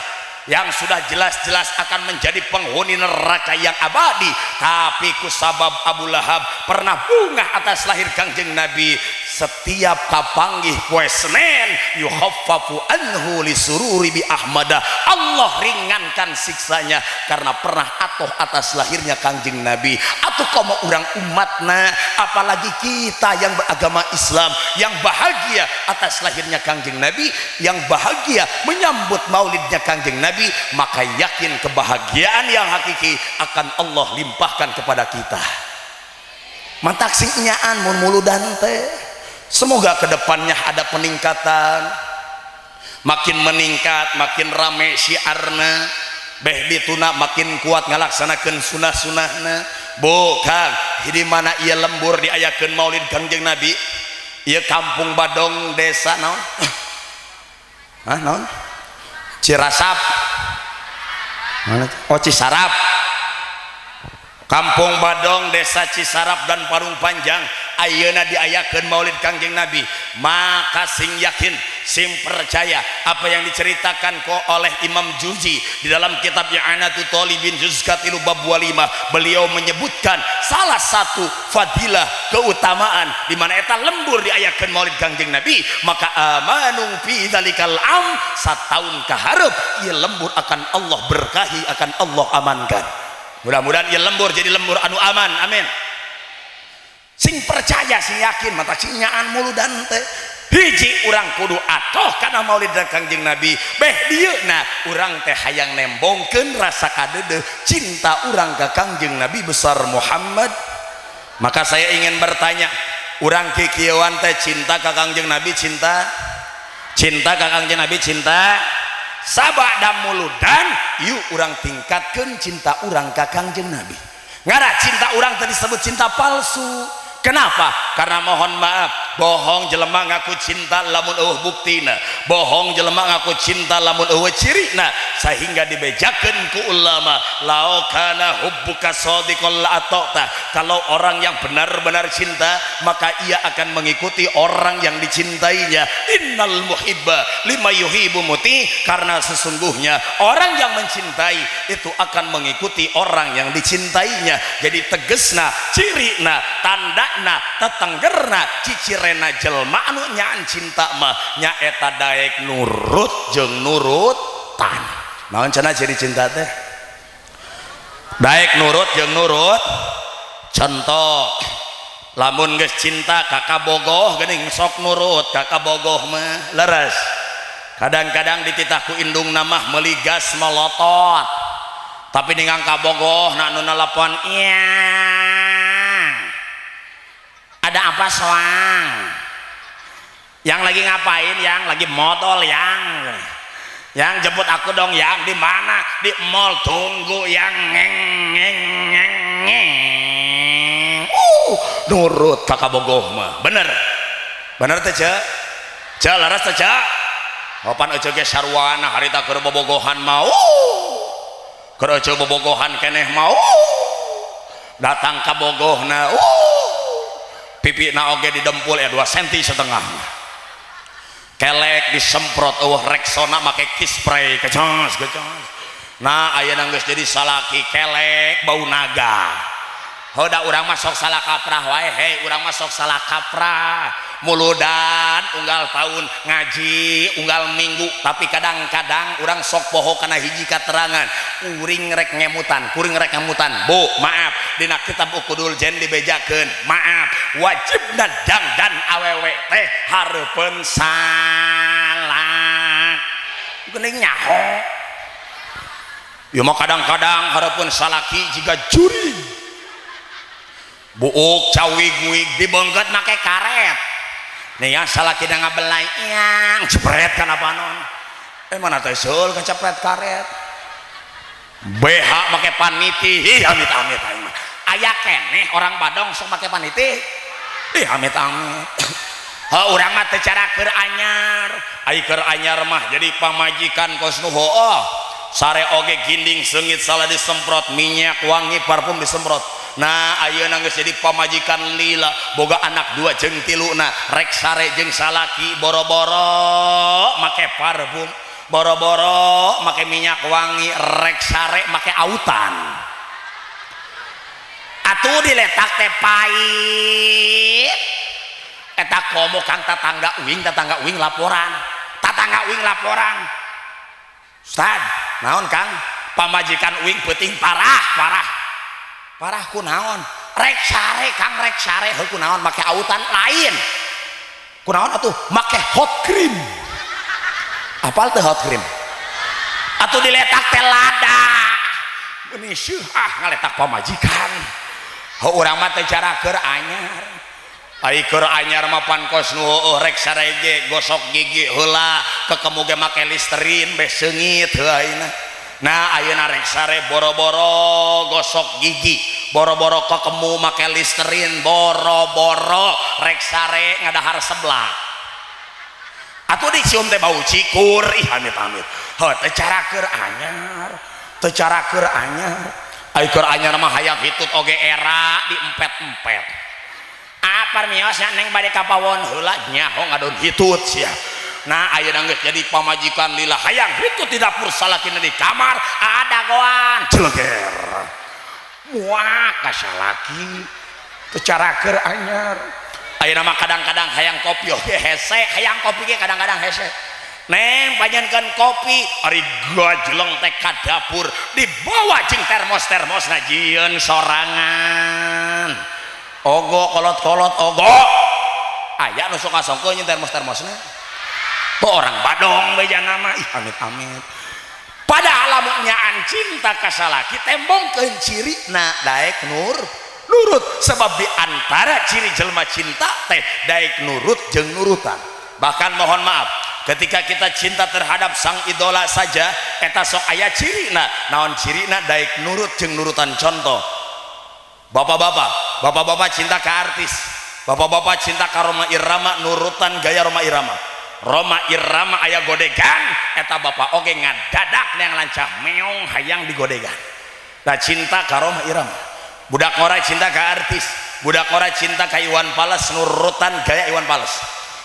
yang sudah jelas-jelas akan menjadi penghuni neraka yang abadi, tapi kusabab Abu Lahab pernah bungah atas lahir Kangjeng Nabi. Setiap kapanggih poe Senin, yukhaffafu anhu li sururi bi ahmada, Allah ringankan siksanya karena pernah atoh atas lahirnya Kangjeng Nabi. Atau komo urang umatna, apalagi kita yang beragama Islam, yang bahagia atas lahirnya Kangjeng Nabi, yang bahagia menyambut maulidnya Kangjeng Nabi, maka yakin kebahagiaan yang hakiki akan Allah limpahkan kepada kita. Mantak sing nyaan mun muludan teh. Semoga kedepannya ada peningkatan, makin meningkat, makin rame syiarna, beh dituna makin kuat ngalaksanakeun sunah-sunahna. Bukan di mana ieu lembur diayakeun maulid Kangjeng Nabi, ieu Kampung Badong, desa naon? Hah, naon? Cirasap. Mana? Oh, Cisarap. Kampung Badong, desa Cisarap dan Parung Panjang, ayeuna diayakeun maulid Kangjeng Nabi. Maka sing yakin, sing percaya apa yang diceritakan ko oleh Imam Juzi di dalam kitab I'anatu Talibin juz katilu bab 5, beliau menyebutkan salah satu fadilah keutamaan di mana eta lembur diayakeun maulid Kangjeng Nabi, maka amanung fi dzalikal am, sataun kaharep ieu lembur akan Allah berkahi, akan Allah amankan. Mudah-mudahan ieu lembur jadi lembur anu aman, amin. Sing percaya, sing yakin, mata sing nyaan muludan teh. Hiji, urang kudu atoh kana maulid Kangjeng Nabi. Beh dieuna urang teh hayang nembongkeun rasa kadeudeuh cinta urang ka Kangjeng Nabi besar Muhammad. Maka saya ingin bertanya, urang kikieuan teh cinta ka Kangjeng Nabi? Cinta? Cinta ka Kangjeng Nabi? Cinta? Sabada muludan yuk urang tingkatkan cinta urang ka Kangjeng Nabi. Ngara cinta urang tadi disebut cinta palsu. Kenapa? Karena mohon maaf, bohong jelema ngaku cinta lamun eueuh buktina, bohong jelema ngaku cinta lamun eueuh cirina, sehingga dibejakeun ku ulama, lau kana hubbuka shadiqan la ata'ta. Kalau orang yang benar-benar cinta, maka ia akan mengikuti orang yang dicintainya. Innal muhibba lima yuhibbu muti, karena sesungguhnya orang yang mencintai itu akan mengikuti orang yang dicintainya. Jadi tegesna, cirina, tandana, tetenggerna, cicirena jelma anu nyaan cinta mah nyaeta daek nurut jeung nurutan. Naon cenah ciri cinta teh? Daek nurut jeung nurut. Contoh, lamun geus cinta ka kabogoh geuning sok nurut ka kabogoh mah, leres. Kadang-kadang dititah ku indung mah meuli gas melotot, tapi ningang kabogoh na anu nelpon, "Iya, ada apa soang? Yang lagi ngapain? Yang lagi modol, yang jemput aku dong. Yang di mana? Di mall, tunggu yang." Ngeng ngeng ngeng ngeng, nurut ka kabogoh mah. Bener, bener teh, Cek? Cek, laras teh, Cek? Opan ece ge sarwana harita keur bobogohan mau, keur ece bobogohan keneh mau, datang ka bogohna, pipi na oge didempul ya 2 cm setengah, kelek disemprot eueuh Rexona, make kiss spray, kecos kecos. Nah, ayeuna geus jadi salaki, kelek bau naga. Hoda urang masuk salah kaprah wae. Hei, urang masuk salah kaprah. Muludan unggal tahun, ngaji unggal minggu, tapi kadang-kadang urang sok poho kana hiji katerangan. Kuring rek ngemutan, kuring rek ngemutan. Bu, maaf, dina kitab Uqudul Jen dibejakeun, maaf, wajibna dangdan awewe teh hareupeun salah geuning nyaho. Ieu mah kadang-kadang hareupeun salaki jiga jurig, buuk cawig-wig, dibengket make karet. Nih ya, salaki ngabelai yang cepret kana panon, eh mana teh seul kecepret karet. BH make paniti. Ih, amit amit aing mah. Aya keneh orang Badong sok make paniti? Ih, amit amit. Ha, urang mah teu cara keur anyar. Ai keur anyar mah jadi pamajikan kos nu hooh, sare oge ginding seungit salah disemprot minyak wangi, parfum disemprot. Nah, ayeuna geus jadi pamajikan lila, boga anak dua jeung tiluna, rek sare jeung salaki boro-boro make parfum, boro-boro make minyak wangi, rek sare make autan atuh diletak teh pahit. Eta komo kang tatangga uing, tatangga uing laporan, tatangga uing laporan. Ustad, naon kang? Pamajikan uing peuting parah, parah. Parah ku naon? Rek sare kang, rek sare. Heuh, ku naon? Make autan lain. Ku naon atuh? Make hot cream. Apal teh hot cream? Atuh diletak teh lada. Geuni seuh ah ngaletak pamajikan. Heuh, urang mah teh cara keur anyar. Ai keur anyar mah pan kos nu heueuh rek sare ge gosok gigi heula, kekemu ge make Listerine beh seungit heuh ayeuna. Nah, ayeuna rek sare boro-boro gosok gigi, boro-boro kekemu make Listerine, boro-boro rek sare ngadahar seblak. Atuh dicium teh bau cikur, ih amit-amit. Heuh, teh cara keur anyar, teh cara keur anyar. Ai keur anyar mah hayang hitut oge era diempet-empet. Apar miosnya neng bade ka pawon heula, nyaho ngadon hitut sia. Nah, ayeuna geus jadi pamajikan lila hayang hitut di dapur, salakina di kamar ada goan jeleger. Muak ka salaki teu cara keur anyar. Ayeuna mah kadang-kadang hayang kopi oge hese, hayang kopi ge kadang-kadang hese. Neng panjenkeun kopi, ari gajleng teh ka dapur dibawa jeung termos-termosna jieun sorangan. Ogo kolot-kolot ogo. Aya nu sok ngasongkeun nyeun termos-termosna. Oh, orang badong bejana mah, ih amit-amit. Padahal lamun nyaan cinta ka salaki tembongkeun cirina daek nurut, sebab di antara ciri jelma cinta teh daek nurut jeung nurutan. Bahkan mohon maaf, ketika kita cinta terhadap sang idola saja eta sok aya cirina. Naon cirina? Daek nurut jeung nurutan. Contoh, bapak-bapak, bapak-bapak cinta ke artis, bapak-bapak cinta ka Rhoma Irama, nurutan gaya Rhoma Irama. Rhoma Irama aya godegan, eta bapak oge ngadadak yang lancah meong hayang digodegan. Nah, cinta ka Rhoma Irama. Budak ngora cinta ke artis, budak ngora cinta ka Iwan Fals, nurutan gaya Iwan Fals.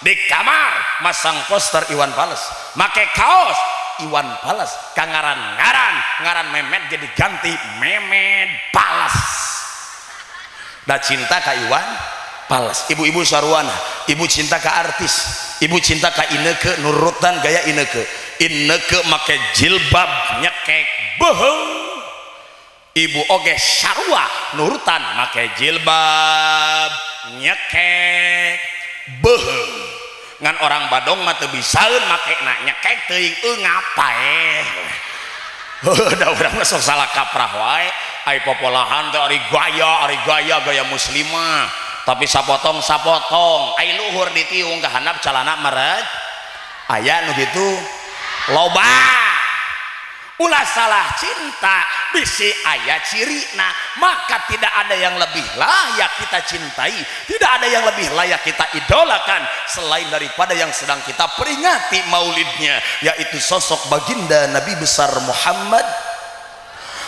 Di kamar masang poster Iwan Fals, make kaos Iwan Fals, ka ngaran-ngaran, ngaran Memet jadi ganti Memet Fals. Nah, cinta ka Iwan Fals. Ibu-ibu sarwana, ibu cinta ka artis, ibu cinta ka Inneke, nurutan gaya Inneke. Inneke make jilbab nyekek beuheung, ibu oge sarua nurutan make jilbab nyekek beuheung. Ngan orang badong mah teu bisaeun make na nyekek teuing, euy ngapae. Da urang mah sok salah kaprah wae. Ai popolahan teh ari gaya, ari gaya gaya muslimah, tapi sapotong sapotong, ai luhur ditiung ka handap calana meret. Aya nu kitu loba. Ulah salah cinta, bisi aya cirina. Maka tidak ada yang lebih layak kita cintai, tidak ada yang lebih layak kita idolakan selain daripada yang sedang kita peringati maulidnya, yaitu sosok baginda Nabi besar Muhammad.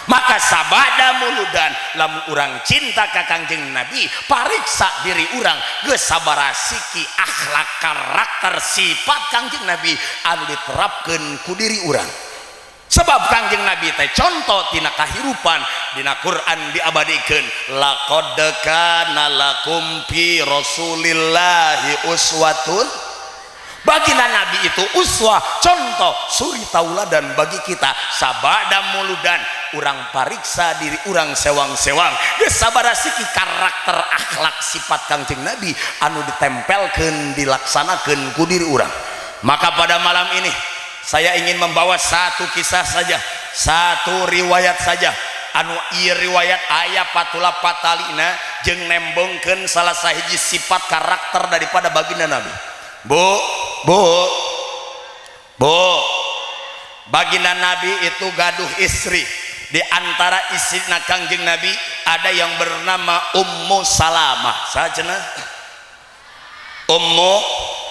Maka sabada muludan, lamun urang cinta ka Kangjeng Nabi, pariksa diri urang geus sabaraha siki akhlak, karakter, sifat Kangjeng Nabi anu diterapkeun ku diri urang. Sebab Kangjeng Nabi teh contoh tina kahirupan. Dina Quran diabadikeun, laqad kana lakum fi rasulillahi uswatun. Baginda Nabi itu uswah, contoh, suri tauladan bagi kita. Sabada muludan, urang pariksa diri urang sewang-sewang geus sabaraha siki karakter, akhlak, sifat Kangjeng Nabi anu ditempelkeun, dilaksanakeun ku diri urang. Maka pada malam ini saya ingin membawa satu kisah saja, satu riwayat saja, anu ieu riwayat aya patula patalina jeung nembongkeun salah sahiji sifat karakter daripada baginda Nabi. Bu, bu, bu, baginda Nabi itu gaduh istri. Di antara istri Kangjeng Nabi ada yang bernama Ummu Salamah. Saha cenah? Ummu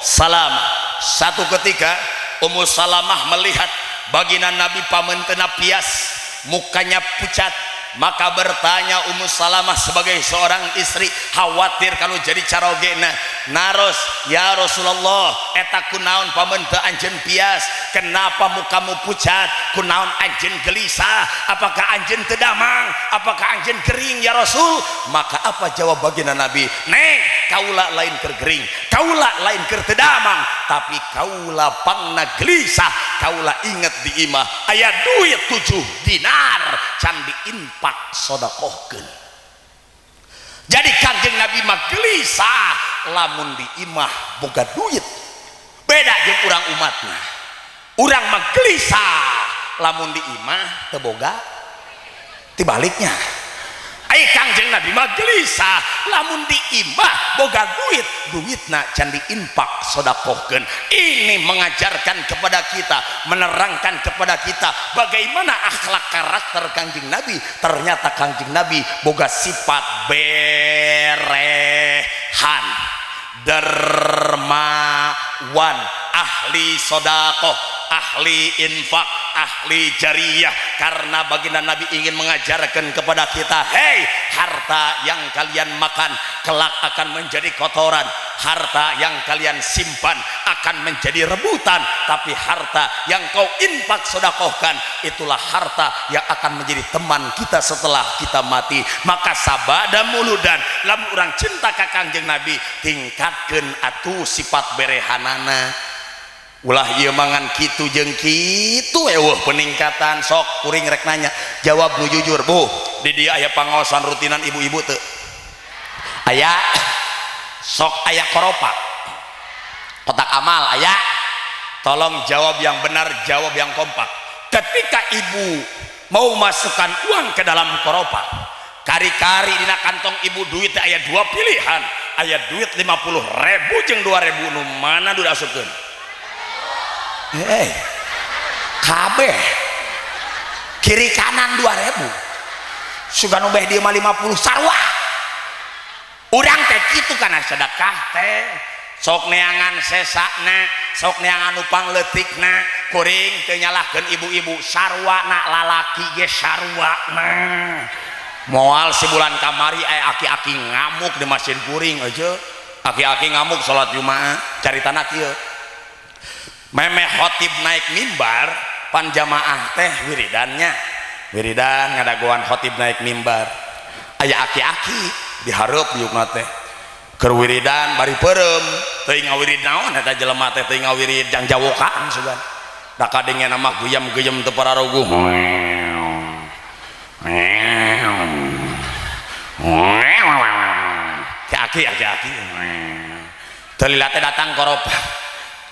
Salamah. Satu ketika Ummu Salamah melihat baginda Nabi pamentena pias, mukanya pucat. Maka bertanya Ummu Salamah sebagai seorang istri, khawatir kalau jadi carogena. Naros, ya Rasulullah, eta kunaon pamenteu anjeun pias, kenapa mukamu pucat, kunaon anjeun gelisah, apakah anjeun teu damang, apakah anjeun gering ya Rasul? Maka apa jawab baginda Nabi? Neng, kaula lain keur gering, kaula lain keur teu damang, tapi kaula pangna gelisah, kaula inget di imah aya duit 7 dinar can diinfak sodakohkeun. Jadi Kangjeng Nabi mah gelisah lamun di imah boga duit. Beda jeung urang umatna. Urang mah gelisah lamun di imah teu boga, tibaliknya. Ai Kangjeng Nabi mah gelisah lamun di imah boga duit, duitna can diinfak sodakohkeun. Ini mengajarkan kepada kita, menerangkan kepada kita bagaimana akhlak karakter Kangjeng Nabi. Ternyata Kangjeng Nabi boga sifat berehan, dermawan, ahli sodakoh, ahli infak, ahli jariyah. Karena baginda Nabi ingin mengajarkan kepada kita, hei, harta yang kalian makan kelak akan menjadi kotoran, harta yang kalian simpan akan menjadi rebutan, tapi harta yang kau infak sodakohkan itulah harta yang akan menjadi teman kita setelah kita mati. Maka sabada muludan lamun urang cinta ka Kangjeng Nabi, tingkatkeun atuh sifat berehanana. Ulah ieu mangan kitu jeung kitu eueuh peningkatan. Sok kuring rek nanya, jawab nu jujur. Bu, di dieu aya pangaosan rutinan ibu-ibu teu? Aya. Sok aya koropak, kotak amal aya? Tolong jawab yang benar, jawab yang kompak. Ketika ibu mau masukkan uang ke dalam koropak, kari-kari dina kantong ibu duit aya dua pilihan, aya duit 50.000 jeung 2.000, nu mana nu diasupkeun? Kabeh kiri kanan 2.000, sugan nu beh dieu mah 50 sarua. Urang teh kitu kana sedekah teh, sok neangan sesakna, sok neangan nu pangleutikna. Kuring teu nyalahkeun ibu-ibu, sarwana lalaki ge sarwana. Moal sebulan kamari aya aki-aki ngamuk di masjid kuring aja, aki-aki ngamuk salat Jumaah. Caritana kieu, memeh khotib naik mimbar, pan jamaah teh wiridannya, wiridan ngadagoan khotib naik mimbar. Aya aki-aki dihareup diukna teh keur wiridan bari peureum, teuing ngawirid naon eta jelema teh, teuing ngawirid jang jawokan sugan da kadengena mah guyam-guyam teu pararuguh. Aki aki teu lila teh datang koropak,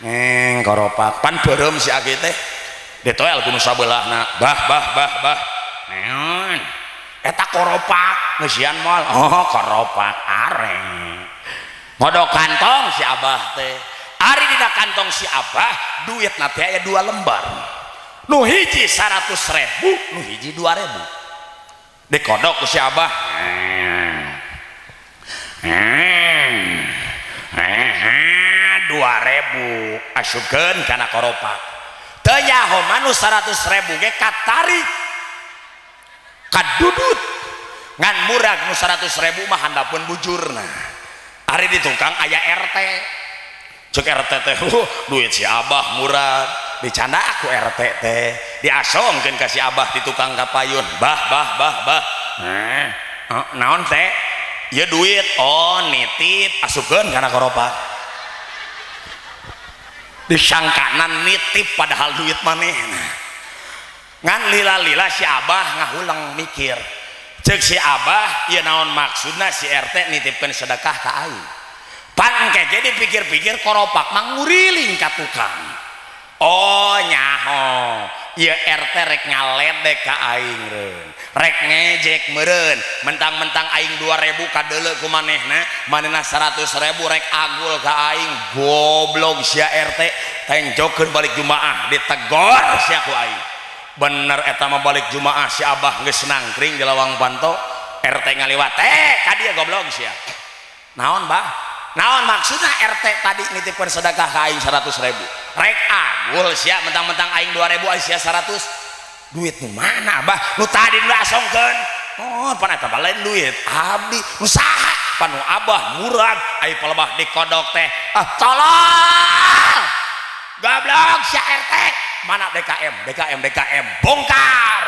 neng koropak, pan beureum si aki teh, ditoel ku nu sabelahna, bah bah bah bah, naon eta koropak ngeusian moal? Oh, koropak areng. Ngodok kantong si abah teh, ari dina kantong si abah duitna teh aya 2 lembar, nu hiji 100.000, nu hiji 2.000. Dikodok ku si abah, 2.000 asupkeun kana koropak. Teu nyaho manu 100.000 ge katarik kadudut, ngan murag nu 100.000 mah handapeun bujurna. Ari di tukang aya RT, cek RT teh, duit si abah murag. Dicanda aku RT teh, diasongkeun ka si abah di tukang kapayun, bah bah bah bah, naon teh? Ya duit. Oh, nitip, asupkeun kana koropak. Disangkana nitip padahal duit manehna. Ngan lila-lila si abah ngahulang mikir, cek si abah, ieu naon maksudna si RT nitipkeun sedekah ka aing? Pan engke ge dipikir-pikir koropak mah nguriling ka tukang. Oh, nyaho ieu RT rek ngaledek ka aing reun, rek ngejek meureun, mentang-mentang aing 2.000 kadeuleu ku manehna, manehna 100.000 rek agul ka aing. Goblok sia RT, tenjokeun balik Jumaah ditegor sia ku aing. Bener eta mah, balik Jumaah si abah geus nangkring di lawang panto, RT ngaliwat, ka dieu goblok sia. Naon bah? Naon maksudna RT tadi nitipkeun sedekah ka aing 100.000? Rek agul sia, mentang-mentang aing 2.000 sia 100. Duit nu mana, Abah? Nu tadi nu asongkeun. Oh, pan eta lain duit abdi. Nu saha? Panu abah murag ai palebah dikodok teh. Ah, tolong, goblok si RT mana? DKM, DKM, DKM, bongkar,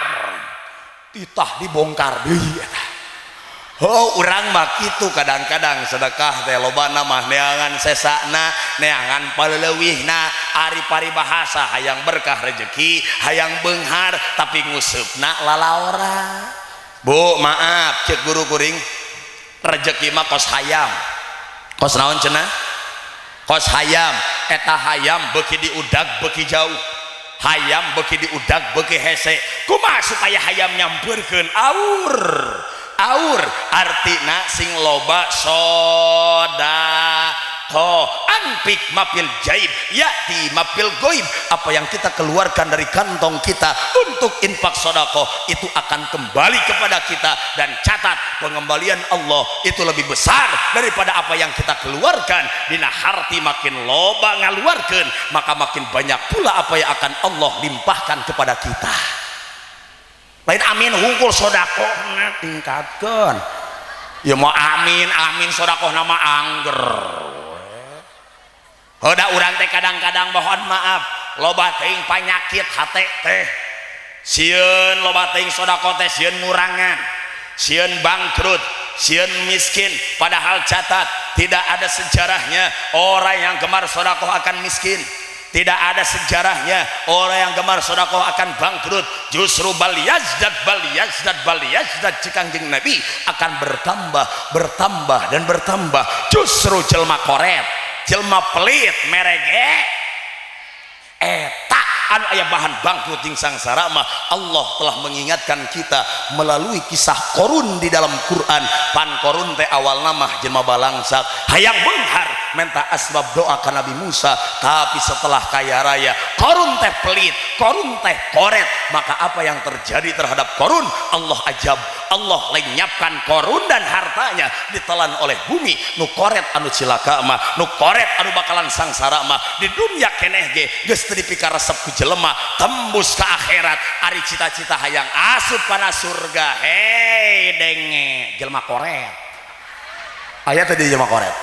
titah dibongkar deui eta. Oh, urang mah kitu. Kadang-kadang sedekah teh lobana mah neangan sesana, neangan paleleuwihna. Ari paribahasa hayang berkah rezeki, hayang beunghar, tapi nguseupna lalaora. Bu, maaf, cek guru kuring, rezeki mah kos hayam. Kos naon cenah? Kos hayam. Eta hayam beuki diudag beuki jauh, hayam beuki diudag beuki hese. Kumaha supaya hayam nyampeurkeun aur? Aur artina sing loba sodakoh. Anfiq mafil jaib ya'ti mafil goib. Apa yang kita keluarkan dari kantong kita untuk infak sodakoh itu akan kembali kepada kita, dan catat, pengembalian Allah itu lebih besar daripada apa yang kita keluarkan. Dina harti makin loba ngaluarkan, maka makin banyak pula apa yang akan Allah limpahkan kepada kita. Lain amin hungkul, sodakoh tingkatkan ya. Mau amin amin, sodakoh nama angger. Udah, urang teh kadang-kadang, mohon maaf, loba teuing panyakit hate teh, sieun loba teuing sodakoh teh, sieun ngurangan, sieun bangkrut, sieun miskin. Padahal catat, tidak ada sejarahnya orang yang gemar sodakoh akan miskin, tidak ada sejarahnya orang yang gemar sodakoh akan bangkrut. Justru bal yazdad, bal yazdad, bal yazdad. Cek Kangjeng Nabi akan bertambah, bertambah, dan bertambah. Justru jelma koret, jelma pelit, merege eta anu aya bahan bangkrut jeung sangsara mah. Allah telah mengingatkan kita melalui kisah Korun di dalam Quran. Pan Korun teh awal nama jelma balangsak, hayang beunghar, minta asbab doa ke Nabi Musa. Tapi setelah kaya raya, Korun teh pelit, Korun teh koret. Maka apa yang terjadi terhadap Korun? Allah ajab, Allah lenyapkan Korun dan hartanya ditelan oleh bumi. Nu koret anu cilaka mah, nu koret anu bakalan sangsara mah. Di dunia keneh ge geus teu dipikaresep ku jelema, tembus ke akhirat. Ari cita-cita hayang asup kana surga, hei, denge jelema koret. Aya tadi jelema koret.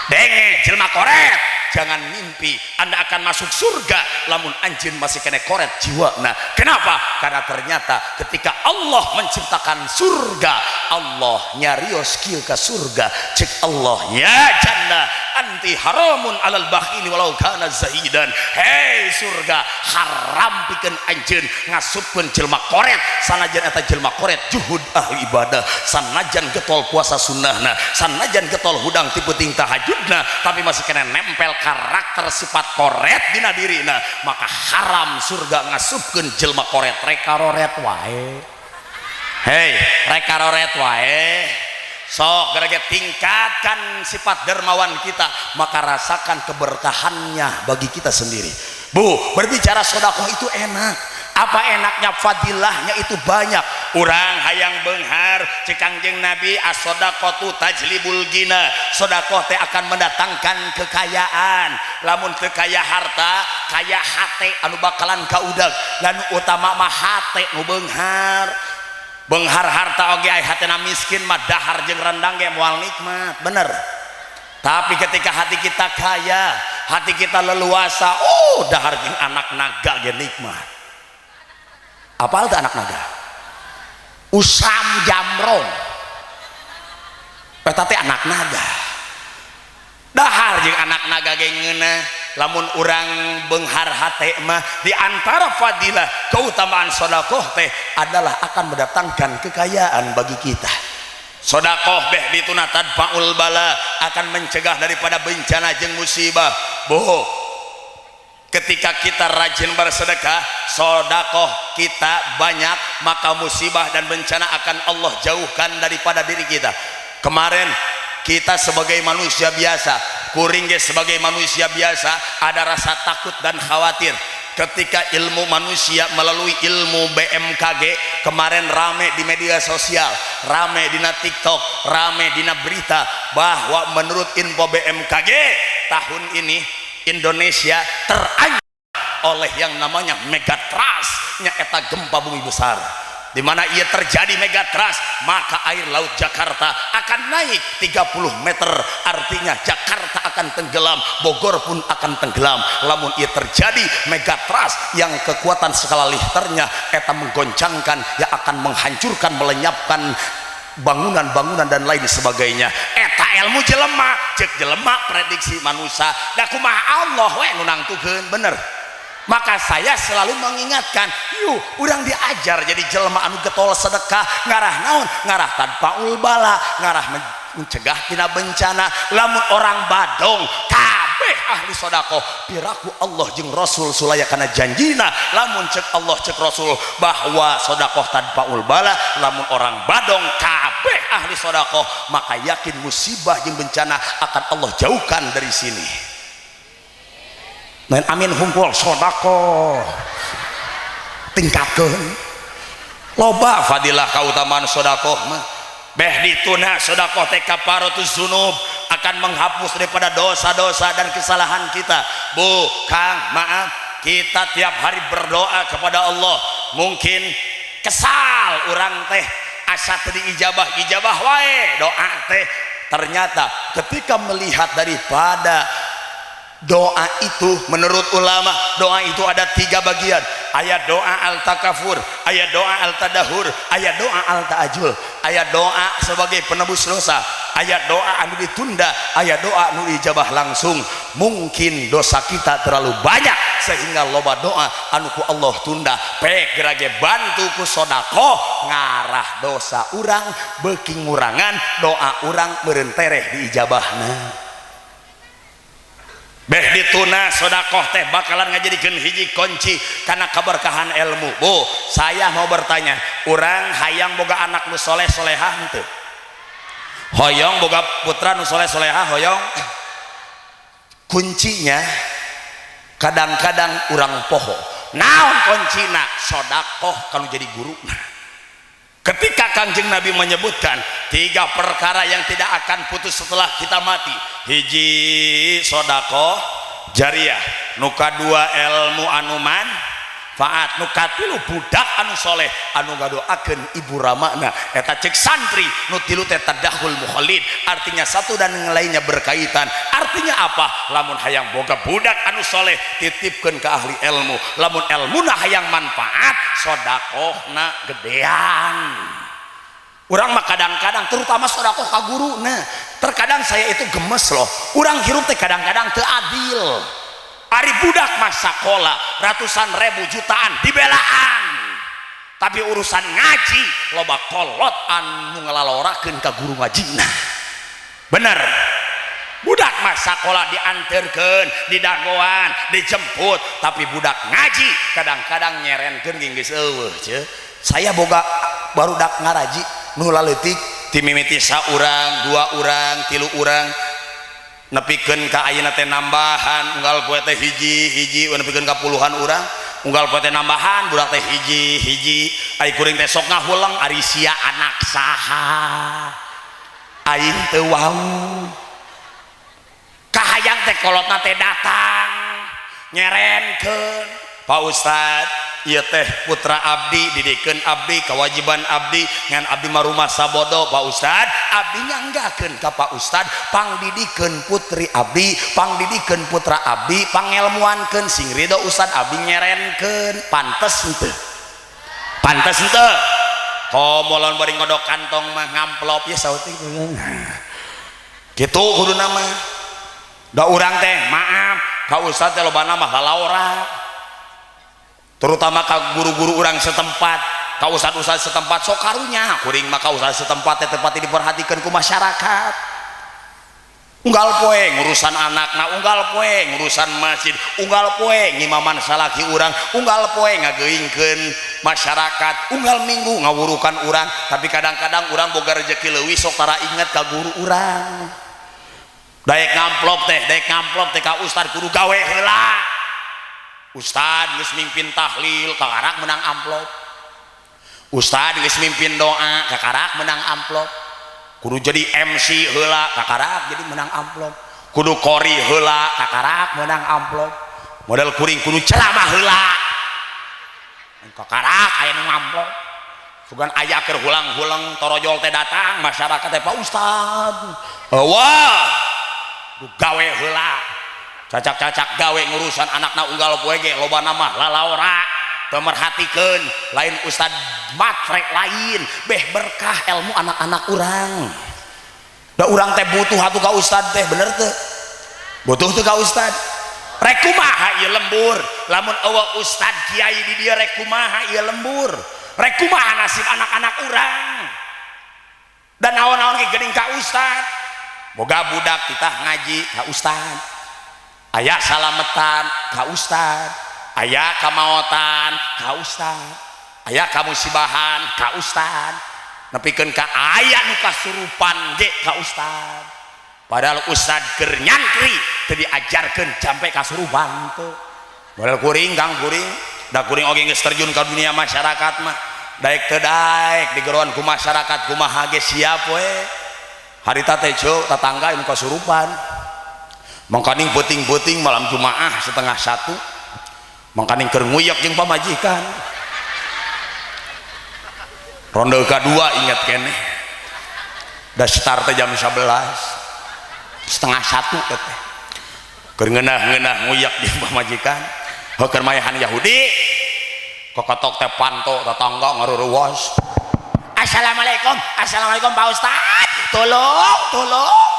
Denge jelema koret, jangan mimpi Anda akan masuk surga lamun anjeun masih kena koret jiwa. Nah, kenapa? Karena ternyata ketika Allah menciptakan surga, Allah nyarios kieu ka surga. Cek Allah, ya jannah anti haramun alal bakhili walau kana zahidan. Hei surga, haram pikeun anjeun ngasupkeun jelema koret, sanajan eta jelema koret juhud, ahli ibadah, sanajan getol puasa sunnahna, sanajan getol hudang ti peuting tahajudna, tapi masih kena nempel karakter sifat koret dina dirina, maka haram surga ngasupkeun jelema koret. Rek karoret wae, hei, rek karoret wae. Sok gara tingkatkan sifat dermawan kita, maka rasakan keberkahannya bagi kita sendiri. Bu, berbicara sodakoh itu enak. Apa enaknya? Fadilahnya itu banyak. Urang hayang benghar, cek Kangjeng Nabi, as-sodakotu tajlibul gina. Sodakoh teh akan mendatangkan kekayaan. Lamun teu kaya harta, kaya hate anu bakalan kaudag. Dan utama mah hate nu beunghar. Benghar harta oge, ai hatena miskin mah dahar jeung rendang ge moal nikmat, bener. Tapi ketika hati kita kaya, hati kita leluasa, oh, dahar jeung anak naga ge nikmat. Apal teu anak naga? Usam Jamrong eta teh anak naga. Dahar jeung anak naga ge ngeunah lamun urang beunghar hate mah. Di antara fadilah keutamaan sodakoh teh adalah akan mendatangkan kekayaan bagi kita. Sodakoh beh dituna tadfaul bala, akan mencegah daripada bencana jeung musibah. Boh, ketika kita rajin bersedekah, sodakoh kita banyak, maka musibah dan bencana akan Allah jauhkan daripada diri kita. Kemarin kita sebagai manusia biasa, kuring ge sebagai manusia biasa, ada rasa takut dan khawatir ketika ilmu manusia melalui ilmu BMKG kemarin rame di media sosial, rame dina TikTok, rame dina berita bahwa menurut info BMKG tahun ini Indonesia terancam oleh yang namanya megatrust, nyaeta gempa bumi besar. Di mana ia terjadi megathrust, maka air laut Jakarta akan naik 30 meter. Artinya Jakarta akan tenggelam, Bogor pun akan tenggelam. Lamun ia terjadi megathrust yang kekuatan skala Richternya eta menggoncangkan, yang akan menghancurkan, melenyapkan bangunan-bangunan dan lain sebagainya. Eta ilmu jelema, cek jelema prediksi manusia. Da kumaha Allah we nu nangtukeun, bener. Maka saya selalu mengingatkan, yuk urang diajar jadi jelema anu getol sedekah, ngarah naon, ngarah tadfaul bala, ngarah mencegah tina bencana. Lamun orang badong kabeh ahli sodakoh, piraku Allah jeung Rasul sulaya kana janjina. Lamun cek Allah cek Rasul bahwa sodakoh tadfaul bala, lamun orang badong kabeh ahli sodakoh, maka yakin musibah jeung bencana akan Allah jauhkan dari sini. Lain amin humpul sodakoh tingkatkan loba fadilah kautamaan sodakoh mah. Beh dituna sodakoh teh kafaratuz dzunub, akan menghapus daripada dosa-dosa dan kesalahan kita. Bu, Kang, maaf, kita tiap hari berdoa kepada Allah, mungkin kesal orang teh asa teu diijabah ijabah wae doa teh. Ternyata ketika melihat daripada doa itu, menurut ulama doa itu ada tiga bagian. Ayat doa al-takafur, ayat doa al-tadahur, ayat doa al-ta'ajul. Ayat doa sebagai penebus dosa, ayat doa anu ditunda, ayat doa anu ijabah langsung. Mungkin dosa kita terlalu banyak sehingga loba doa anu ku Allah tunda. Pek gerage bantu ku sodakoh ngarah dosa urang beuki ngurangan, doa urang meureun tereh diijabahna. Beh dituna sodakoh teh bakalan ngajadikeun hiji kunci karena keberkahan ilmu. Bu, saya mau bertanya, urang hayang boga anak nu soleh solehah henteu? Hoyong boga putra nu soleh solehah hoyong? Kuncinya kadang-kadang urang poho. Naon kuncina? Sodakoh kalau jadi guru. Ketika Kangjeng Nabi menyebutkan tiga perkara yang tidak akan putus setelah kita mati, hiji sodakoh jariah, nu kadua ilmu anu manfaat, nu katilu budak anu soleh anu ngadoakeun ibu ramana. Eta cek santri nu tilu teh tadakhul mukhalid, artinya satu dan yang lainnya berkaitan. Artinya apa? Lamun hayang boga budak anu soleh, titipkeun ke ahli ilmu. Lamun ilmuna hayang manfaat, sodakohna gedean. Urang mah kadang-kadang terutama sodakoh ka guru. Nah, terkadang saya itu gemes loh, urang hirup teh kadang-kadang teu adil. Ari budak mah sakola ratusan ribu jutaan dibelaan, tapi urusan ngaji loba kolot anu ngelalorakeun ka guru ngajina. Bener, budak mah sakola dianterkeun, didagoan, dijemput, tapi budak ngaji kadang-kadang nyerenkeun geus eueuh. Saya boga barudak ngaraji nu laletik, timimiti saurang, dua urang, tilu urang, nepikeun ka ayeuna teh nambahan unggal poe teh hiji hiji, nepikeun ka puluhan urang unggal poe teh nambahan budak teh hiji hiji. Ai kuring teh sok ngahuleng, ari sia anak saha, aing teu wau. Kahayang teh kolotna teh datang nyerenkeun, Pak Ustad, ieu teh putra abdi, didikeun abdi, kewajiban abdi, ngan abdi mah rumah sabodo. Pak Ustad, abdi nyanggakeun ka Pak Ustad, pangdidikeun putri abdi, pangdidikeun putra abdi, pangelmuankeun, sing ridho Ustad, abdi nyerenkeun. Pantes henteu? Pantes henteu? Komo lamun bari ngodok kantong mah ngamplop ya sautik gitu kudu nama. Da urang teh maaf ka Ustad teh lobana mah lalaora, terutama ka guru-guru urang setempat, ka ustad-ustad setempat. Sok karunya kuring mah ka ustad setempat teh tempat diperhatikan ku masyarakat. Unggal poe ngurusan anakna, unggal poe ngurusan masjid, unggal poe ngimaman salaki urang, unggal poe ngageuingkeun masyarakat, unggal minggu ngawurukan urang. Tapi kadang-kadang urang boga rezeki leuwih sok tara inget ka guru urang. Daek ngamplop teh, daek ngamplop teh ka ustad kudu gawe heula. Ustad geus mimpin tahlil kakarak menang amplop, ustad geus mimpin doa kakarak menang amplop, kudu jadi MC heula kakarak jadi menang amplop, kudu kori heula kakarak menang amplop, model kuring kudu ceramah heula kakarak aya nu ngamplop. Sugan aya keur hulang-hulang torojol teh datang masyarakat teh Pak Ustad. Wah, gawe heula. Cacak-cacak gawe ngurusan anakna unggal poe ge loba mah lalaora teu merhatikeun, lain ustad matre lain, beh berkah ilmu anak-anak urang. Da urang teh butuh atuh ka ustad teh, bener teu? Butuh teu ka ustad? Rek kumaha ieu lembur? Lamun eueuh ustad kiai di dieu rek kumaha ieu lembur? Rek kumaha nasib anak-anak urang? Dan naon-naon ge geuning ka ustad. Boga budak titah ngaji ka ustad. Aya salametan ka ustad, aya kamaotan ka ustad, aya kamusibahan ka ustad, nepikeun ka aya nu kasurupan ge ka ustad. Padahal ustad keur nyantri teu diajarkeun sampai kasurupan teu. Model kuring Kang kuring, da kuring oge geus terjun ka dunia masyarakat mah. Daek teu daek digeroan ku masyarakat kumaha ge siap we. Harita teh ceu tatangga nu kasurupan. Mangkaning peuting-peuting malam Jumaah 12:30 mangkaning keur nguyek jeung pamajikan. Ronde kedua ingat keneh. Da start teh jam 11 12:30 teh. Keur ngeunah-ngeunah nguyek jeung pamajikan. Heuh keur mayahan Yahudi. Kokotok teh panto tetangga ngaruruwas. Assalamualaikum, assalamualaikum Pak Ustad. Tolong, tolong.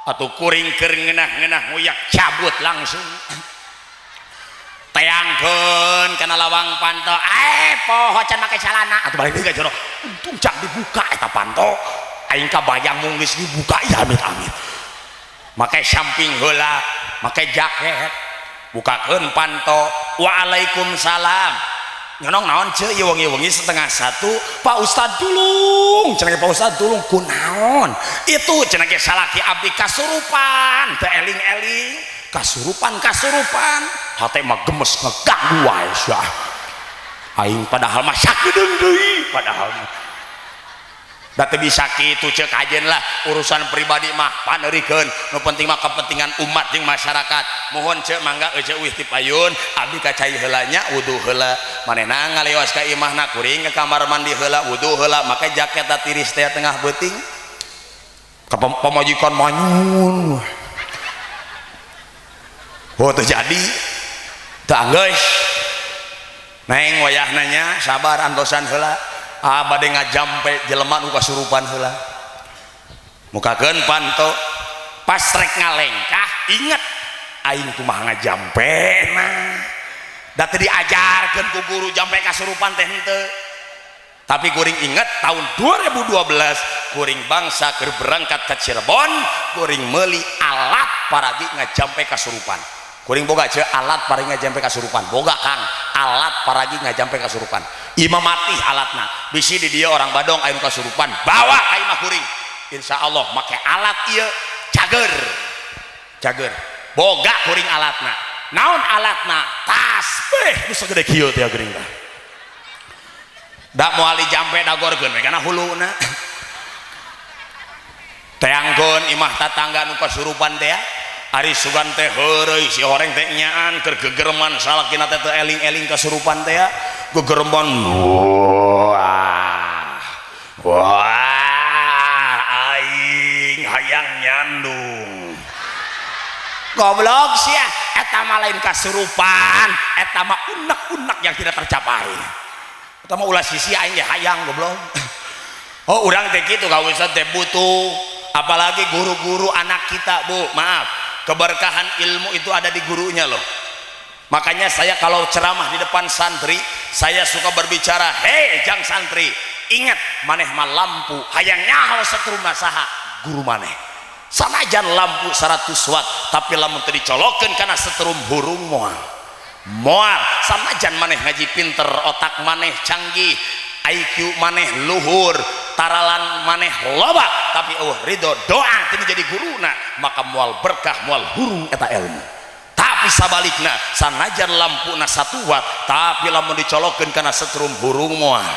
Atuh kuring keur ngeunah-ngeunah nguyak cabut langsung. Teangkeun kana lawang panto. Poho can make calana. Atuh balik deui ka jero. Untung can dibuka eta panto. Aing kabayang mung geus dibuka ya amit-amit. Make samping heula, make jaket. Bukakeun panto. Waalaikumsalam. Nyonong naon ceu ieu wengi-wengi 12:30 Pak Ustad tulung cenah Pak Ustad tulung kunaon itu cenah ge salaki abdi kasurupan teu eling-eling kasurupan kasurupan hate mah gemes ngeganggu wae sia aing padahal mah sakedeung deui padahal mah da teu bisa kitu ceuk kajen lah urusan pribadi mah paneurikeun nu penting mah kepentingan umat jeung masyarakat. Mohon ceuk mangga ece uih ti payun abdi ka cai heula nya wudu heula manehna ngaliwas ka imahna kuring ke kamar mandi heula wudu heula make jaket tiris teh tengah beuting ka pamajikan manyun. Oh teu jadi teu anggeus neng wayahna nya sabar antosan heula. Bade ngajampe jelema nu kasurupan heula mukakeun panto pas rek ngalengkah inget aing kumaha ngajampe nah da teu diajarkeun ku guru jampe kasurupan teh henteu. Tapi kuring inget tahun 2012 kuring bangsa keur berangkat ke Cirebon kuring meuli alat paragi ngajampe kasurupan. Kuring boga ce alat paragi ngajampe kasurupan boga Kang alat paragi ngajampe kasurupan imam mati alatna bisi di dia orang Badong aya nu kasurupan bawa ka imah kuring insyaallah make alat ieu cager cager boga kuring alatna naon alatna tasbih nu sagede kieu teh geuning tah da moal dijampe dagorkeun we kana huluna teangkeun imah tatangga nu kasurupan teh. Ari sugan teh heureuy si horeng teh nyaan keur gegerman salakina teh teu eling-eling kasurupan teh gegerman wah wah aing hayang nyandung goblok sia eta mah lain kasurupan eta mah unek-unek yang tidak tercapai eta mah ulah sisi aing ge hayang goblok. Oh urang teh kitu ka ustad teh butuh apalagi guru-guru anak kita Bu maaf keberkahan ilmu itu ada di gurunya loh. Makanya saya kalau ceramah di depan santri saya suka berbicara hei jang santri ingat maneh mah lampu hayang nyaho setrum saha guru maneh sanajan lampu 100 watt tapi lamun teu dicolokeun kana setrum hurung moal moal sanajan maneh ngaji pinter otak maneh canggih IQ maneh luhur taralan maneh loba tapi eueuh ridho doa teu jadi guruna maka moal berkah moal hurung eta ilmu. Tapi sabalikna sanajan lampuna 1 watt tapi lamun dicolokeun kana setrum hurung moal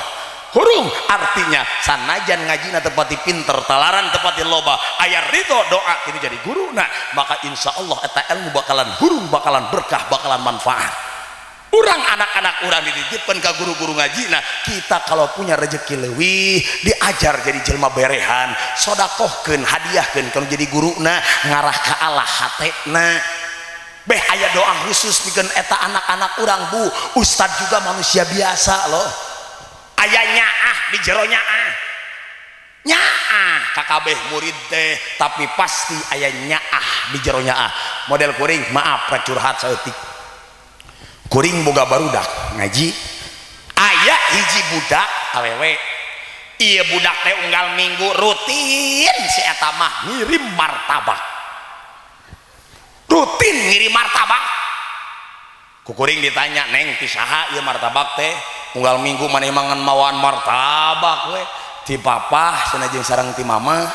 hurung artinya sanajan ngajina tepati pinter talaran tepati loba aya ridho doa teu jadi guruna maka insyaallah eta ilmu bakalan hurung bakalan berkah bakalan manfaat. Urang anak-anak urang dititipkan ke guru-guru ngaji. Nah, kita kalau punya rezeki leuwih diajar jadi jelma berehan, sodakohkeun, hadiahkeun kalau jadi guruna, ngarah ka Allah hatena. Beh aya doa khusus pikeun eta anak-anak urang. Bu, ustad juga manusia biasa loh. Aya nyaah di jero nyaah, nyaah kakabeh murid teh, tapi pasti aya nyaah di jero nyaah. Model kuring, maaf rek curhat saeutik, kuring boga barudak ngaji, aya hiji budak awewe. Iya, budak teh unggal minggu rutin si eta mah ngirim martabak, rutin ngirim martabak. Ku kuring ditanya, "Neng, ti saha ieu martabak teh? Unggal minggu maneh mangan mawaan martabak we." "Ti papa cenah jeung sareng ti mama."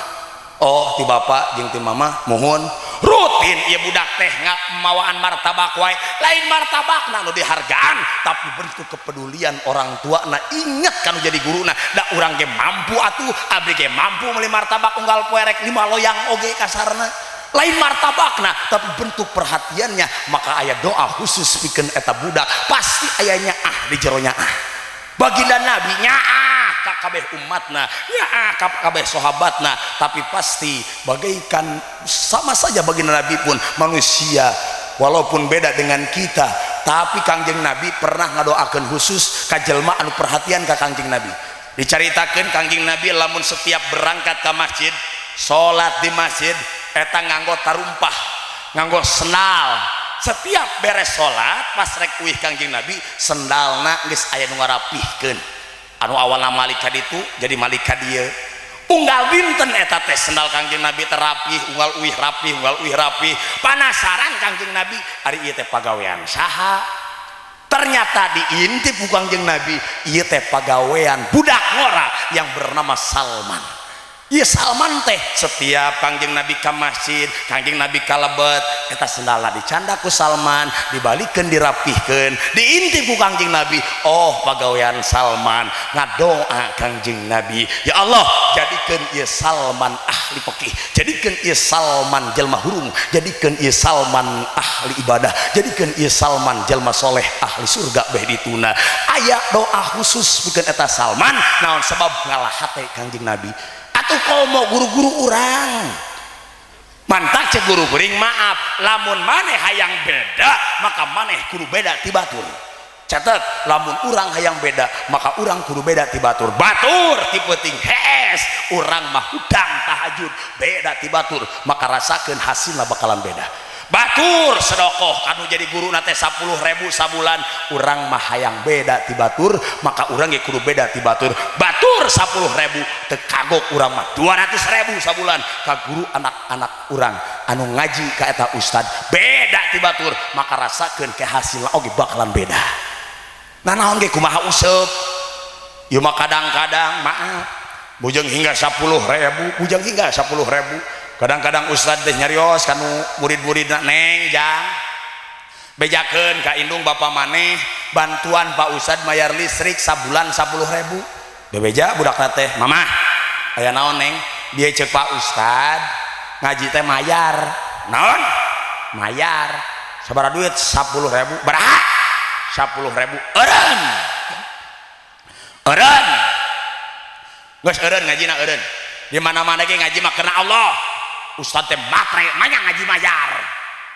"Oh, ti bapak jeung ti mama." Muhun, rutin ieu budak teh mawaan martabak wae. Lain martabak na nu dihargaan, tapi bentuk kepedulian orang tua. Na inget kan jadi guru. Na da urang ge mampu atuh, abdi ge mampu meuli martabak unggal poe rek 5 loyang oge kasarna. Lain martabak nah, tapi bentuk perhatiannya. Maka aya doa khusus pikeun eta budak, pasti ayanya ah di jeronya ah. Baginda Nabi nyaah ka kabeh umatna, nyaah ka kabeh sahabatna, tapi pasti bagaikan sama saja baginda Nabi pun manusia walaupun beda dengan kita, tapi Kangjeng Nabi pernah ngadoakeun khusus ka jelma anu perhatian ka Kangjeng Nabi. Dicaritakeun Kangjeng Nabi lamun setiap berangkat ke masjid, salat di masjid, eta nganggo tarumpah, nganggo sendal. Setiap beres salat pas rek uih Kangjeng Nabi, sendalna geus aya nu ngarapihkeun. Anu awalna malik ka ditu jadi malik ka dieu. Unggal dinten eta teh sendal Kangjeng Nabi terapih, unggal uih rapih, unggal uih rapih. Panasaran Kangjeng Nabi, ari ieu teh pagawean saha? Ternyata diintip ku Kangjeng Nabi, ieu teh pagawean budak ngora yang bernama Salman. Iya, Salman teh setiap Kangjeng Nabi ke masjid, Kangjeng Nabi kalebet, eta sendalna dicandak ku Salman, dibalikeun, dirapihkeun. Diintip ku Kangjeng Nabi, oh, pagawean Salman. Ngadoa Kangjeng Nabi, "Ya Allah, jadikeun ieu Salman ahli fikih, jadikeun ieu Salman jelma hurung, jadikeun ieu Salman ahli ibadah, jadikeun ieu Salman jelma soleh ahli surga." Beh dituna aya doa khusus pikeun eta Salman. Naon sebab? Ngalah hate Kangjeng Nabi. Atuh komo guru-guru urang. Mantak cek guru kuring, maaf, lamun maneh hayang beda maka maneh kudu beda ti batur. Catat, lamun urang hayang beda maka urang kudu beda ti batur. Batur ti peuting hees, urang mah hudang tahajud. Beda ti batur, maka rasakeun hasilna bakalan beda. Batur sedokoh kanu jadi guru nate 10.000 sabulan, urang mah hayang beda ti batur maka urang ge kudu beda ti batur. Batur 10.000 teu kagok, urang mah 200.000 sabulan ka guru anak-anak urang anu ngaji ka eta ustad. Beda ti batur, maka rasakeun ke hasilna oge bakalan beda. Nah, naon ge kumaha useup ieu mah. Kadang-kadang, maaf, bujeng hingga 10.000, bujeng hingga 10.000. Kadang-kadang ustad teh nyarios kanu murid-murid, "Neng, jang, bejakeun ka indung bapak maneh, bantuan Pak Ustad bayar listrik sabulan 10.000." Bebeja budak teh, "Mama, aya naon, Neng?" "Dia cek Pak Ustad ngaji teh mayar." "Naon mayar? Sabaraha duit?" 10.000." "Baraha 10.000?" "Eureun, eureun, geus eureun ngajina, eureun. Di mana-mana ge ngaji mah karena Allah. Ustad teh matre, manya ngaji mayar,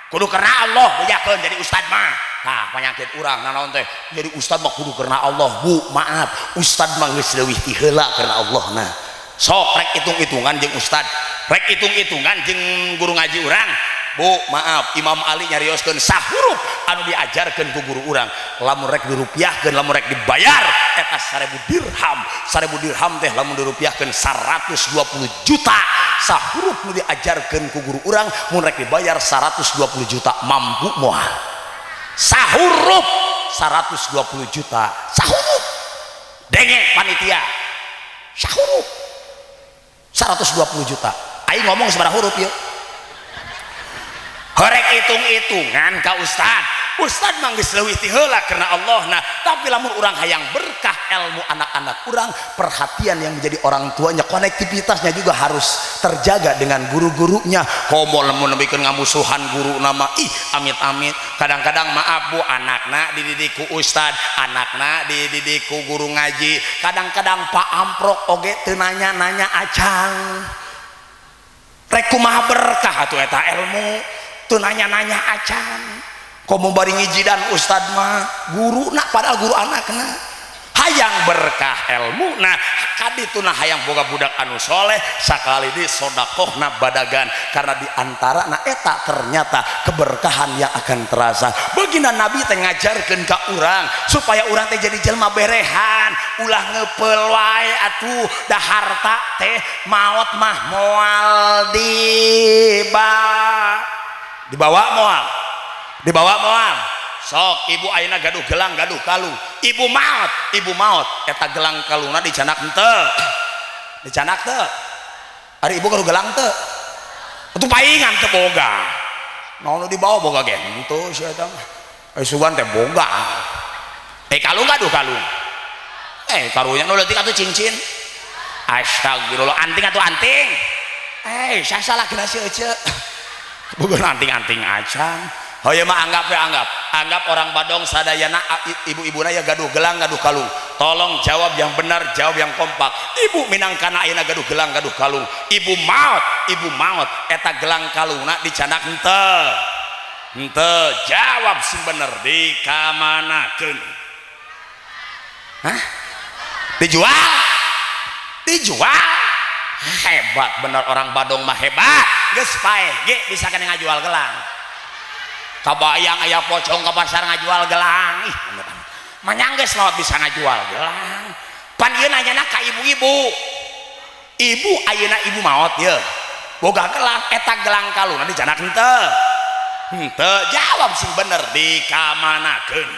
kudu karena Allah. Bejakeun jadi ustad mah." Tah, penyakit urang nanaon teh, jadi ustad mah kudu karena Allah. Bu, maaf, ustad mah geus leuwih ti heula karena Allah. Nah, sok rek hitung-hitungan jeung ustad, rek hitung-hitungan jeung guru ngaji urang. Bu, maaf, Imam Ali nyarioskeun sahurup anu diajarkeun ku guru urang, lamun rek dirupiahkeun, lamun rek dibayar eta 1000 dirham. 1000 dirham teh lamun dirupiahkeun 120 juta. Sahurup nu diajarkeun ku guru urang mun rek dibayar 120 juta, mampu moal? Sahurup 120 juta, sahurup. Denge panitia, sahurup 120 juta. Aing ngomong sabaraha huruf yeuh? Horek hitung-hitungan ka ustad. Ustad mah geus leuwih ti heula karena Allah. Nah, tapi lamun urang hayang berkah ilmu anak-anak urang, perhatian yang menjadi orang tuanya, konektivitasnya juga harus terjaga dengan guru-gurunya. Komo lamun nemikeun ngamusuhan guru nama, ih amit-amit. Kadang-kadang maaf bu, anakna dididik ku ustad, anakna dididik ku guru ngaji, kadang-kadang Pak Amprok oge teu nanya-nanya acan. Rek kumaha berkah atuh eta ilmu, teu nanya-nanya acan. Komo bari ngijidan ustad mah guru nak, padahal guru anakna. Hayang berkah ilmu, nah kadituna hayang boga budak anu soleh, sakali di sodakohna badagan, karena di antara na eta ternyata keberkahan yang akan terasa. Baginda Nabi teh ngajarkeun ka urang supaya urang teh jadi jelema berehan, ulah ngepeul wae atuh, da harta teh maot mah moal dibawa moal, dibawa moal. Sok ibu ayeuna gaduh gelang, gaduh kalung, ibu maot, ibu maot eta gelang kalungna dicanak henteu? Dicanak teu? Ari ibu gaduh gelang teu? Atuh paingan teu boga. Naon nu dibawa boga ge henteu sia eta mah. Sugan teh boga. Kalung gaduh kalung. Karunya nu leutik atuh cincin. Astagfirullah, anting atuh anting. Sasalah kena si ece. Bukan anting-anting acan. Oh ya mah anggap ya, anggap. Anggap orang Badong sadayana ibu-ibuna ya gaduh gelang, gaduh kalung. Tolong jawab yang benar, jawab yang kompak. Ibu minangkana ayeuna gaduh gelang, gaduh kalung. Ibu maot, ibu maot eta gelang kalungna dicanak henteu? Henteu, jawab sing bener, dikamanakeun? Hah? Dijual? Dijual? Hebat bener orang Badong mah, hebat. Geus paeh ge bisa kana ngajual gelang. Kabayang aya pocong ke pasar ngajual gelang. Ih, manyang geus maot bisa ngajual gelang. Pan ieu nanyana ka ibu-ibu. Ibu ayeuna ibu maot ye. Boga gelang, eta gelang kalungna dicanak henteu? Henteu, jawab sing bener, dikamanakeun?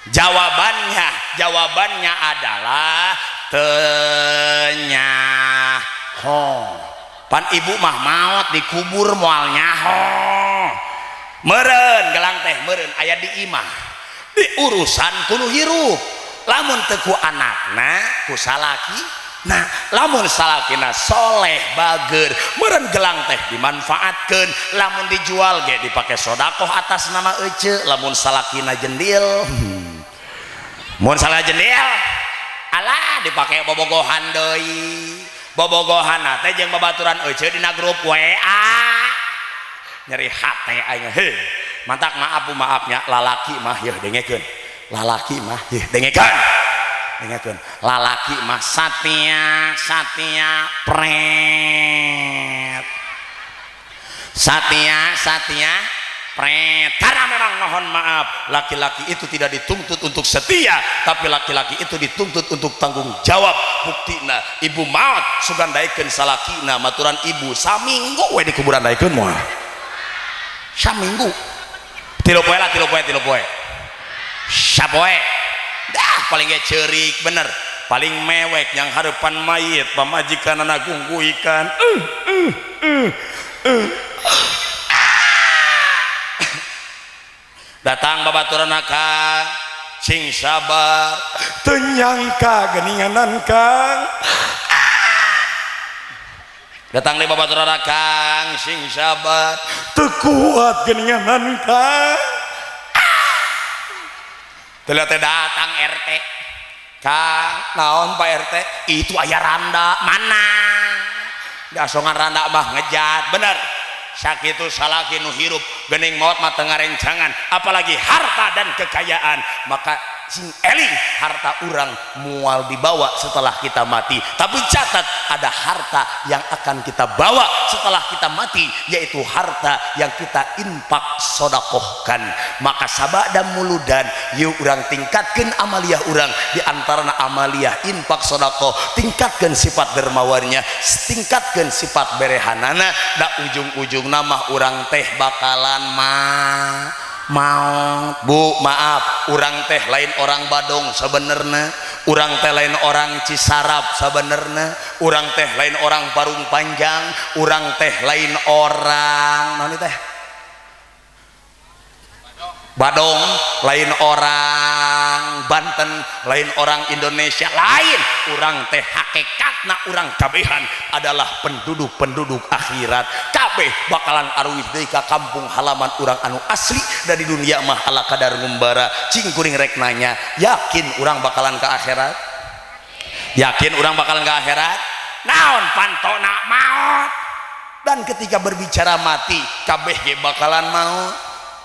Jawabannya, jawabannya adalah teu nyaho. Pan ibu mah maot dikubur moal nyaho. Meureun gelang teh meureun aya di imah, di urusan ku nu hirup. Lamun teu ku anakna, ku salaki. Nah, lamun salakina soleh bager, meureun gelang teh dimanfaatkeun, lamun dijual ge dipake sodakoh atas nama ece. Lamun salakina jendil, mun salah jendil, alah dipake bobogohan deui. Bobogohan teh jeung babaturan ece dina grup WA. Nyeri hate aing, heh. Mantak maaf bu, maafnya lalaki mah yeuh dengekeun. Lalaki mah yeuh dengekeun. Dengekeun. Lalaki mah satia, satia pret. Satia, satia pret. Karena memang mohon maaf, laki-laki itu tidak dituntut untuk setia, tapi laki-laki itu dituntut untuk tanggung jawab. Buktina ibu maot sugan daekeun salakina, maturan ibu saminggu we di kuburan daekeun moal. Saminggu. 3 poe lah, 3 poe, 3 poe. Sapoe. Dah paling ge ceurik bener. Paling mewek yang harapan mayit pamajikanana gungguikan. Datang babaturan ka sing sabar, teu nyangka geuninganan Kang. Datang deui babaturan Kang sing sabar, teu kuat geuninganan Kang. Teu teh datang RT. Kang, naon Pak RT? Itu aya randa, mana? Dasongan randa mah ngejat, bener. Sakitu salaki nu hirup geuning maot mah teu ngarencangan, apalagi harta dan kekayaan. Maka sing eling, harta urang mual dibawa setelah kita mati, tapi catat ada harta yang akan kita bawa setelah kita mati, yaitu harta yang kita infak sodakohkan. Maka sabada muludan yuk urang tingkatkan amaliyah urang, di antarana amaliyah infak sodakoh, tingkatkan sifat dermawannya, tingkatkan sifat berehanana, da ujung-ujung nama urang teh bakalan maot. Bu, maaf, urang teh lain orang Badong sebenarnya, urang teh lain orang Cisarap sebenarnya, urang teh lain orang Parung Panjang, urang teh lain orang naon teh Badong, lain orang Banten, lain orang Indonesia, lain urang teh hakikatna urang kabehan adalah penduduk-penduduk akhirat. Kabeh bakalan aruih deui ka kampung halaman urang anu asli. Dari dunia mah ala kadar ngumbara. Cing kuring rek nanya, yakin urang bakalan ke akhirat? Yakin urang bakalan ke akhirat? Naon pantona maut? Dan ketika berbicara mati, kabeh ge bakalan maut.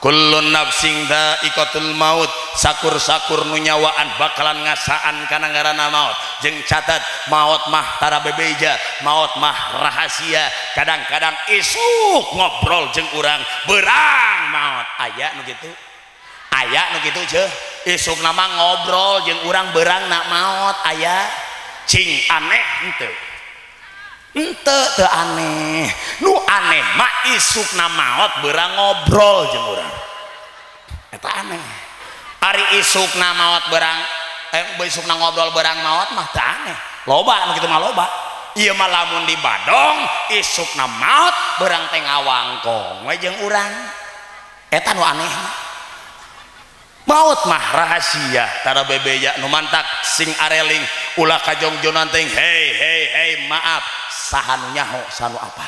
Kullun nafsin dha'iqatul maut, sakur-sakur nu nyawaan bakalan ngasaan kana ngaranna maut. Jeung catat, maut mah tara bebeja, maut mah rahasia. Kadang-kadang isuk ngobrol jeung urang, berang maut. Aya nu kitu, aya nu kitu ceuh, isuk nama ngobrol jeung urang, berang nak maut. Aya? Cing aneh henteu? Henteu, teu aneh. Nu aneh mah isukna maot beurang ngobrol jeung urang, eta aneh. Ari isukna maot beurang, isukna ngobrol beurang maot mah teu aneh, loba nu kitu mah loba. Ieu mah lamun di Badong isukna maot beurang teh ngawangkong we jeung urang, eta nu aneh. Maut mah rahasia, tara bebeja. Nu mantak sing areling, ulah kajongjonan teh. Hei hei hei, maaf, saha nu nyaho, saha nu apal?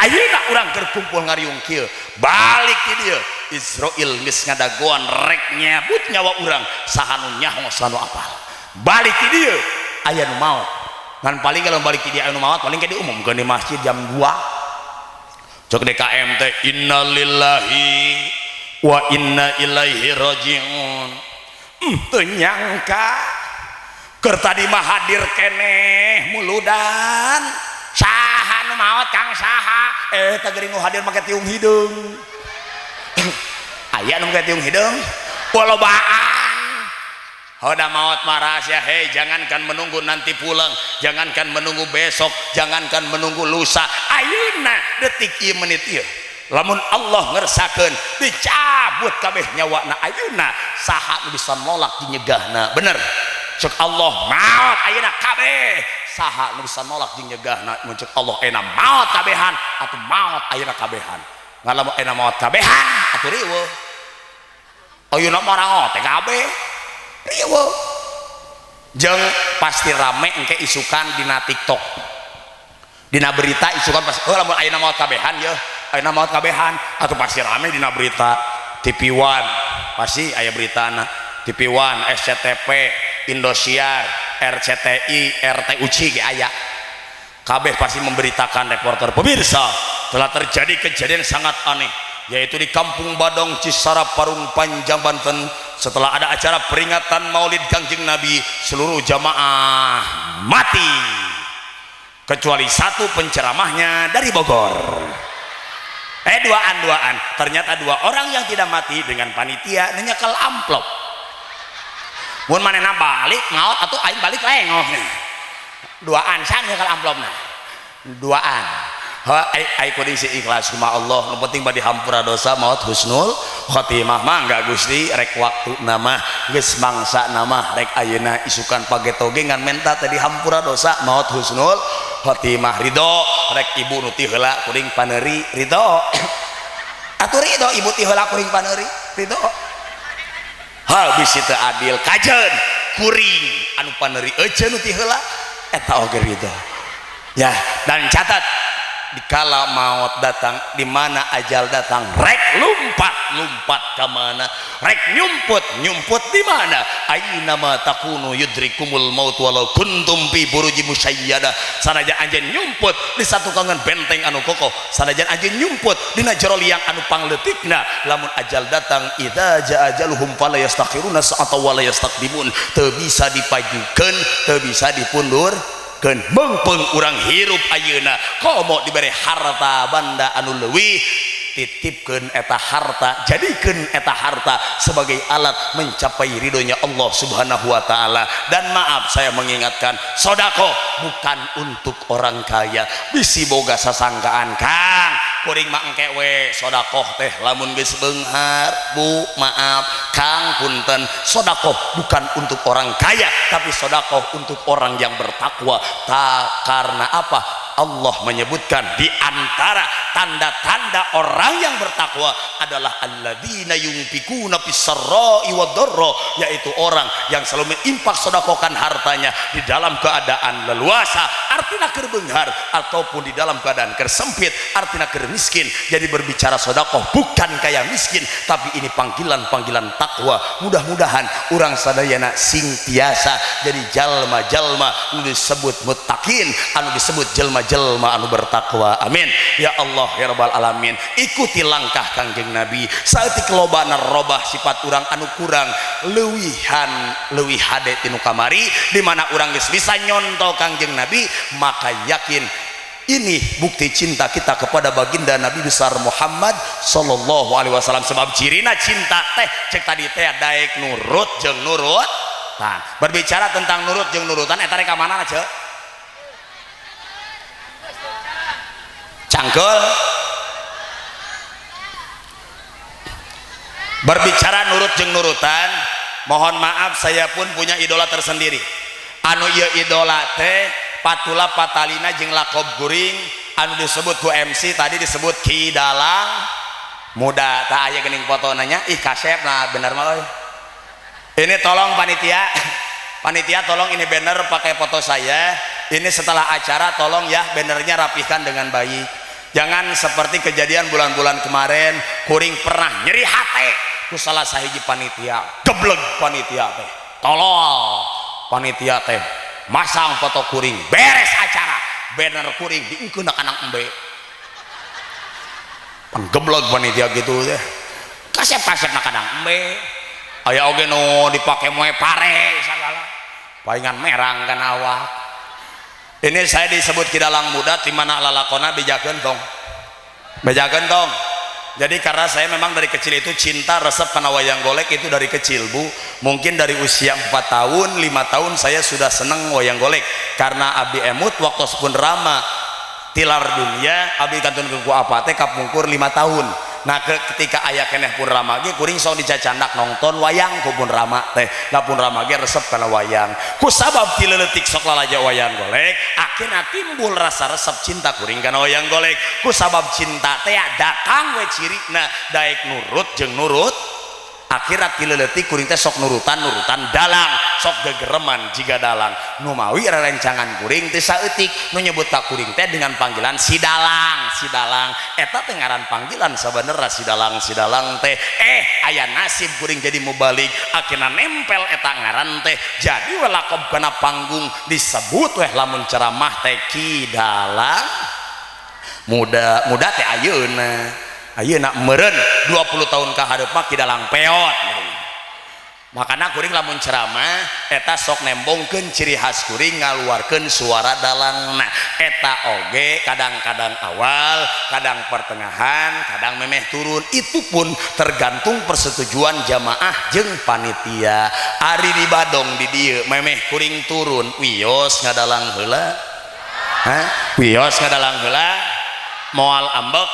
Ayeuna urang keur kumpul ngariung kieu, balik ti dieu Israil geus ngadagoan rek nyabut nyawa urang, saha nu nyaho, saha nu apal? Balik ti dieu aya nu maot, ngan paling kalau balik ti dieu aya nu maot, paling ke diumumkeun di masjid jam 2, cok DKM teh, innalillahi wa inna ilaihi rajiun. Teu nyangka, keur tadi mah hadir keneh muludan, saha nu maot, Kang, saha? Teh geuring nu hadir make tiung hideung. Aya nu make tiung hideung, lobaan. Hoda maut mah rahasia. Hei, jangankan menunggu nanti pulang, jangankan menunggu besok, jangankan menunggu lusa, ayeuna detik ieu, menit ieu, lamun Allah ngersakeun dicabut kabeh nyawana ayeuna, saha nu bisa nolak dinyegahna? Bener, cek Allah maut ayeuna kabeh, saha nu bisa nolak dinyegahna? Mun cek Allah ayeuna maut kabehan, atuh maut ayeuna kabehan. Ngan lamun ayeuna maut kabehan, atuh riweuh. Ayeuna mah teh kabeh riweuh, jeung pasti rame engke isukan dina TikTok, dina berita isukan pasti. Oh, lamun ayeuna maut kabehan ye, ayeuna maut kabehan, atau pasti rame dina berita TV One, pasti aya beritana TV One, SCTV, Indosiar, RCTI, RTUC ge aya. Kabeh pasti memberitakan reporter, pemirsa, telah terjadi kejadian sangat aneh, yaitu di Kampung Badong, Cisarap, Parung Panjang, Banten. Setelah ada acara peringatan Maulid Kangjeng Nabi, seluruh jamaah mati kecuali satu penceramahnya dari Bogor. Duaan duaan, ternyata dua orang yang tidak mati dengan panitia nyekel amplop. Mun manehna balik maot, atau aing balik lengoh nih. Duaan san nyekel amplopna, duaan. Ai kuring si ikhlas kuma Allah, nu penting badi hampura dosa, maut husnul khotimah. Mangga Gusti, rek waktu nama geus mangsa nama, rek ayeuna isukan pageto ge, ngan menta tadi hampura dosa, maut husnul khotimah, ridho. Rek ibu nu ti heula kuring paneuri, ridho. Atuh ridho, ibu ti heula kuring paneuri, ridho. Habis itu adil kajen kuring anu paneuri euceun nu ti heula, eta oge ridho ya. Dan catat, dikala maut datang, di mana ajal datang, rek lumpat lumpat ke mana, rek nyumput nyumput di mana, aina ma takunu yudrikumul maut walau kuntum fi buruji musyayyada. Sanajan anjeun nyumput di satu kangen benteng anu kokoh, sanajan anjeun nyumput dina jero liang anu pangleutikna, lamun ajal datang, idza jaa ajaluhum fala yastakhiruna sa'ata wala yastaqdimun, teu bisa dipajukeun, teu bisa dipundur. Meungpeung urang hirup ayeuna, komo dibere harta banda anu leuwih, titipkeun eta harta, jadikeun eta harta sebagai alat mencapai ridhonya Allah Subhanahu wa taala. Dan maaf, saya mengingatkan, sodako bukan untuk orang kaya. Bisi boga sasangkaan, Kang, kuring mah engke we sodakoh teh lamun geus beunghar. Bu, maaf, Kang, punten, sodakoh bukan untuk orang kaya, tapi sodakoh untuk orang yang bertakwa. Tak karena apa? Allah menyebutkan di antara tanda-tanda orang yang bertakwa adalah alladzina yunfikuna fis-sarra'i wad-dharra, yaitu orang yang selalu menginfak sedekahkan hartanya di dalam keadaan leluasa, artinya keur beunghar, ataupun di dalam keadaan kersempit, artinya keur miskin. Jadi berbicara sedekah bukan kayak miskin, tapi ini panggilan-panggilan takwa. Mudah-mudahan urang sadayana sing tiasa jadi jalma-jalma anu disebut muttaqin, anu disebut jelma-jelma anu bertakwa. Amin ya Allah ya rabbal alamin. Ikuti langkah Kangjeng Nabi. Saeutik lobana robah sifat urang anu kurang, leuwihan leuwih hade tinu kamari, di mana urang geus bisa nyonto Kangjeng Nabi, maka yakin ini bukti cinta kita kepada baginda Nabi besar Muhammad sallallahu alaihi wasallam. Sebab cirina cinta teh cek tadi teh daek nurut jeung nurut. Nah, berbicara tentang nurut jeung nurutan eta rek ka mana cek? Cangkeul. Berbicara nurut jeung nurutan, mohon maaf saya pun punya idola tersendiri. Anu ieu idola teh patula patalina jeung lakob guring anu disebut ku MC tadi disebut Ki Dalang Muda. Tak aya geuning foto nanya, ih kasep nah bener mah euy. Ini tolong panitia, panitia tolong ini banner pakai foto saya. Ini setelah acara tolong ya bannernya rapihkan dengan baik. Jangan seperti kejadian bulan-bulan kemarin, kuring pernah nyeri hate ku salah sahiji panitia, gebleg panitia teh, tolol panitia teh, masang foto kuring, beres acara, banner kuring diengkeun anak embe. Pan gebleg panitia gitu teh, kasep-kasep na kadang embe. Aya oge nu dipake moe pare sagala, palingan merang kana awak. Ini saya disebut Ki Dalang Muda di mana lalakona bejakeun tong. Bejakeun tong. Jadi karena saya memang dari kecil itu cinta resep kana wayang golek itu dari kecil, Bu. Mungkin dari usia 4 tahun, 5 tahun saya sudah seneng wayang golek. Karena abdi emut waktu pun rama tilar dunia, abdi kantun ku apa teh kapungkur 5 tahun. Nah ketika aya keneh pun rama ge kuring sok dicacandak nonton wayang ku pun rama teh. Da pun rama ge resep kana wayang. Ku sabab ti leutik sok lalaja wayang golek, akhirna timbul rasa resep cinta kuring kana wayang golek. Ku sabab cinta teh datang we cirina daek nurut jeung nurut. Akhirna ti leutik kuring teh sok nurutan-nurutan dalang, sok gegereman jiga dalang. Nu mawi rerencangan kuring teh saeutik nu nyebut ka kuring teh dengan panggilan si dalang, si dalang. Eta teh ngaran panggilan sabenerna si dalang, si dalang teh. Aya nasib kuring jadi mubalik, akhirna nempel eta ngaran teh. Jadi we lakob kana panggung disebut weh lamun ceramah teh Ki Dalang Muda. Muda teh ayeuna. Ayeuna meureun 20 tahun ka hareup mah Ki Dalang peot. Makana kuring lamun ceramah eta sok nembongkeun ciri khas kuring ngaluarkeun suara dalangna. Eta oge kadang-kadang awal, kadang pertengahan, kadang memeh turun. Itu pun tergantung persetujuan jamaah jeung panitia. Ari di Badong di dieu memeh kuring turun, wios ngadalang heula. Hah? Wios ngadalang heula, moal ambek,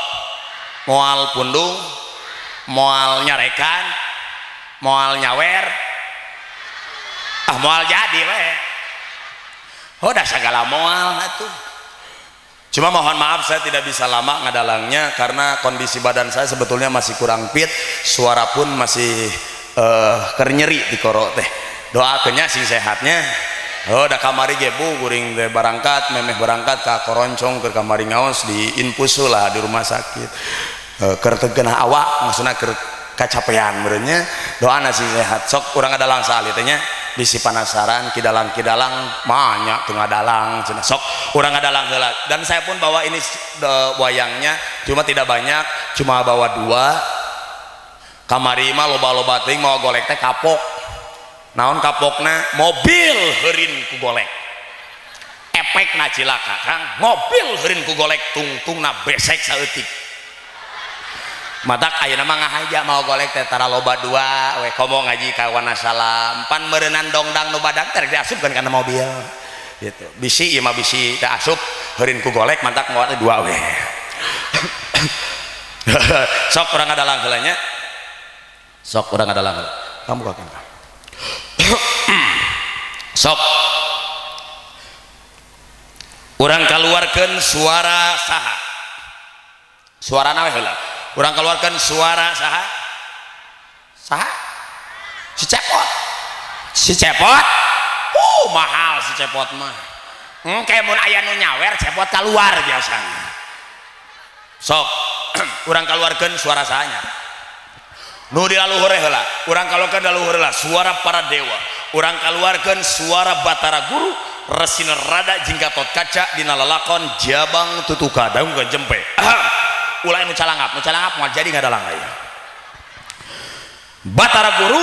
moal pundung, moal nyarekan, moal nyawer, ah moal jadi we. Oh dah segala moal atuh. Cuma mohon maaf saya tidak bisa lama ngadalangnya karena kondisi badan saya sebetulnya masih kurang fit, suara pun masih keur nyeri di koro teh. Doakeunnya sing sehatnya. Oh da kamari ge bu kuring teh barangkat memeh berangkat ka Koroncong ke kamari ngaos di infus lah di rumah sakit. Keur teu geunah awak maksudna keur kacapean meureunnya. Doana sing sehat. Sok urang ngadalang saali teh nya bisi panasaran Ki Dalang-ki Dalang banyak teu ngadalang cenah. Sok urang ngadalang heula. Dan saya pun bawa ini wayangnya cuma tidak banyak, cuma bawa 2. Kamari mah loba-loba teuing mawa golek teh kapok. Naon kapokna? Mobil heurin ku golek. Efekna cilaka Kang, mobil heurin ku golek tungtungna besek saeutik. Matak ayeuna mah ngahaja mau golek teh tara loba 2 we komo ngaji ka Wanasalam pan meureunnan dongdang nu badag teh diasupkeun kana mobil gitu. Bisi ieu mah bisi teh asup heurin ku golek mantak mawa teh 2 we. Sok urang ngadalang heula nya. Sok urang ngadalang heula. Kamu kaken. Sok. Urang keluarkan suara saha, suara nawe heula. Urang keluarkan suara saha, saha si Cepot, si Cepot. Mahal si Cepot mah. Kayak mun aya nu nyawer Cepot keluar biasanya. Sok urang keluarkan suara sahanya nu di laluhur heula. Urang keluarkan laluhur heula suara para dewa. Urang keluarkan suara Batara Guru Resi Narada jeung Gatot Kaca dina lalakon Jabang Tutuka daung ke jempe. Ulah nu calangap, nu calangap moal jadi ngadalang aya. Batara Guru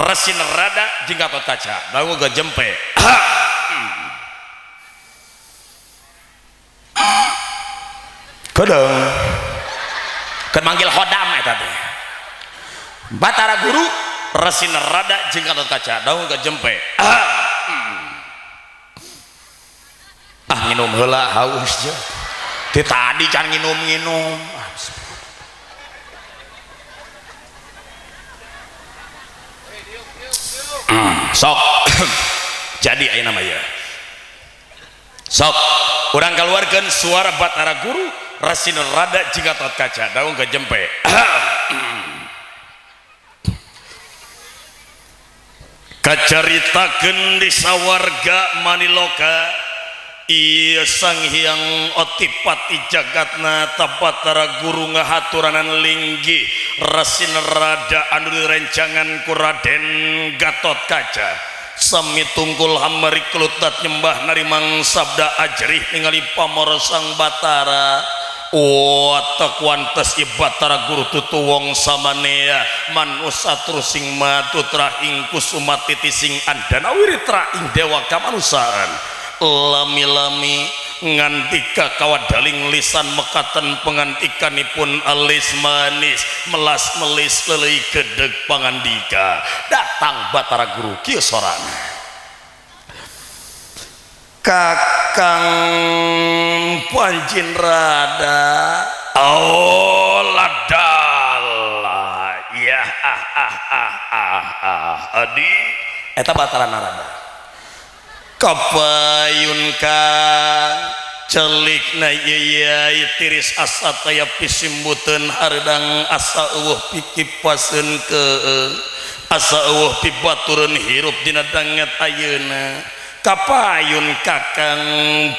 Resi Narada jeung Gatot Kaca daung ke jempe. Kedeng keur manggil khodam eta teh. Batara Guru Resi Narada jeung Gatot Kaca daung ke jempe. Ah nginum heula haus je. Ti tadi can nginum-nginum. Sok jadi ayeuna mah ieu. Sok urang keluarkeun suara Batara Guru Resi Narada jeung Gatot Kaca daung ke jempe. Kacaritakeun di sawarga Maniloka iya Sang Hyang Otipati jagatna Batara Guru ngahaturanan linggih Resi Narada anu direncangan ku Raden Gatot Kaca sami tungkul hamari klutat nyembah narimang sabda ajrih ningali pamor Sang Batara. Watak wantes Batara Guru tutuwong samanea manusa trusing matutra ing kusuma titising andana wiritra ing dewa kamanusaan. Lami-lami ngantika kawadaling lisan mekaten pengantikanipun alis manis melas melis lelei gedeg pangandika. Datang Batara Guru kieu sorana. Kakang Panjin Rada oh ladala ya ah ah ah ah ah adi eta Batara Narada. Kapayun kang celikna yeyai tiris asa taya pisimbuteun hareudang asa eueuh pikipaseun keung asa eueuh pibatureun hirup dina danget ayeuna. Kapayun kakang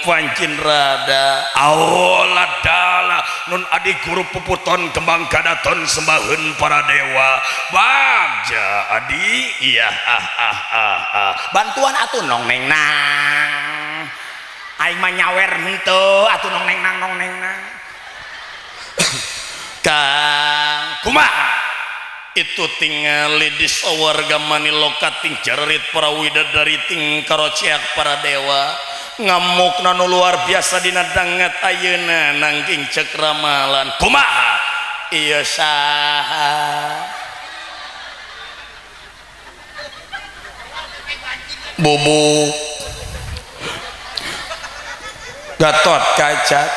Pancin Rada aoladala nun adi guru puputon kembang kadaton sembaheun para dewa bagja adi iya ah ah ah ah bantuan atuh nong neng nang aing mah nyawer henteu atuh nong neng nang nong neng nang. Kang kumaha itu tingali di sawarga Maniloka ting jarit para widadari ting karoceak para dewa ngamuk nanu luar biasa dina danget ayeuna nangking cek ramalan kumaha ieu saha bubu Gatot Kaca,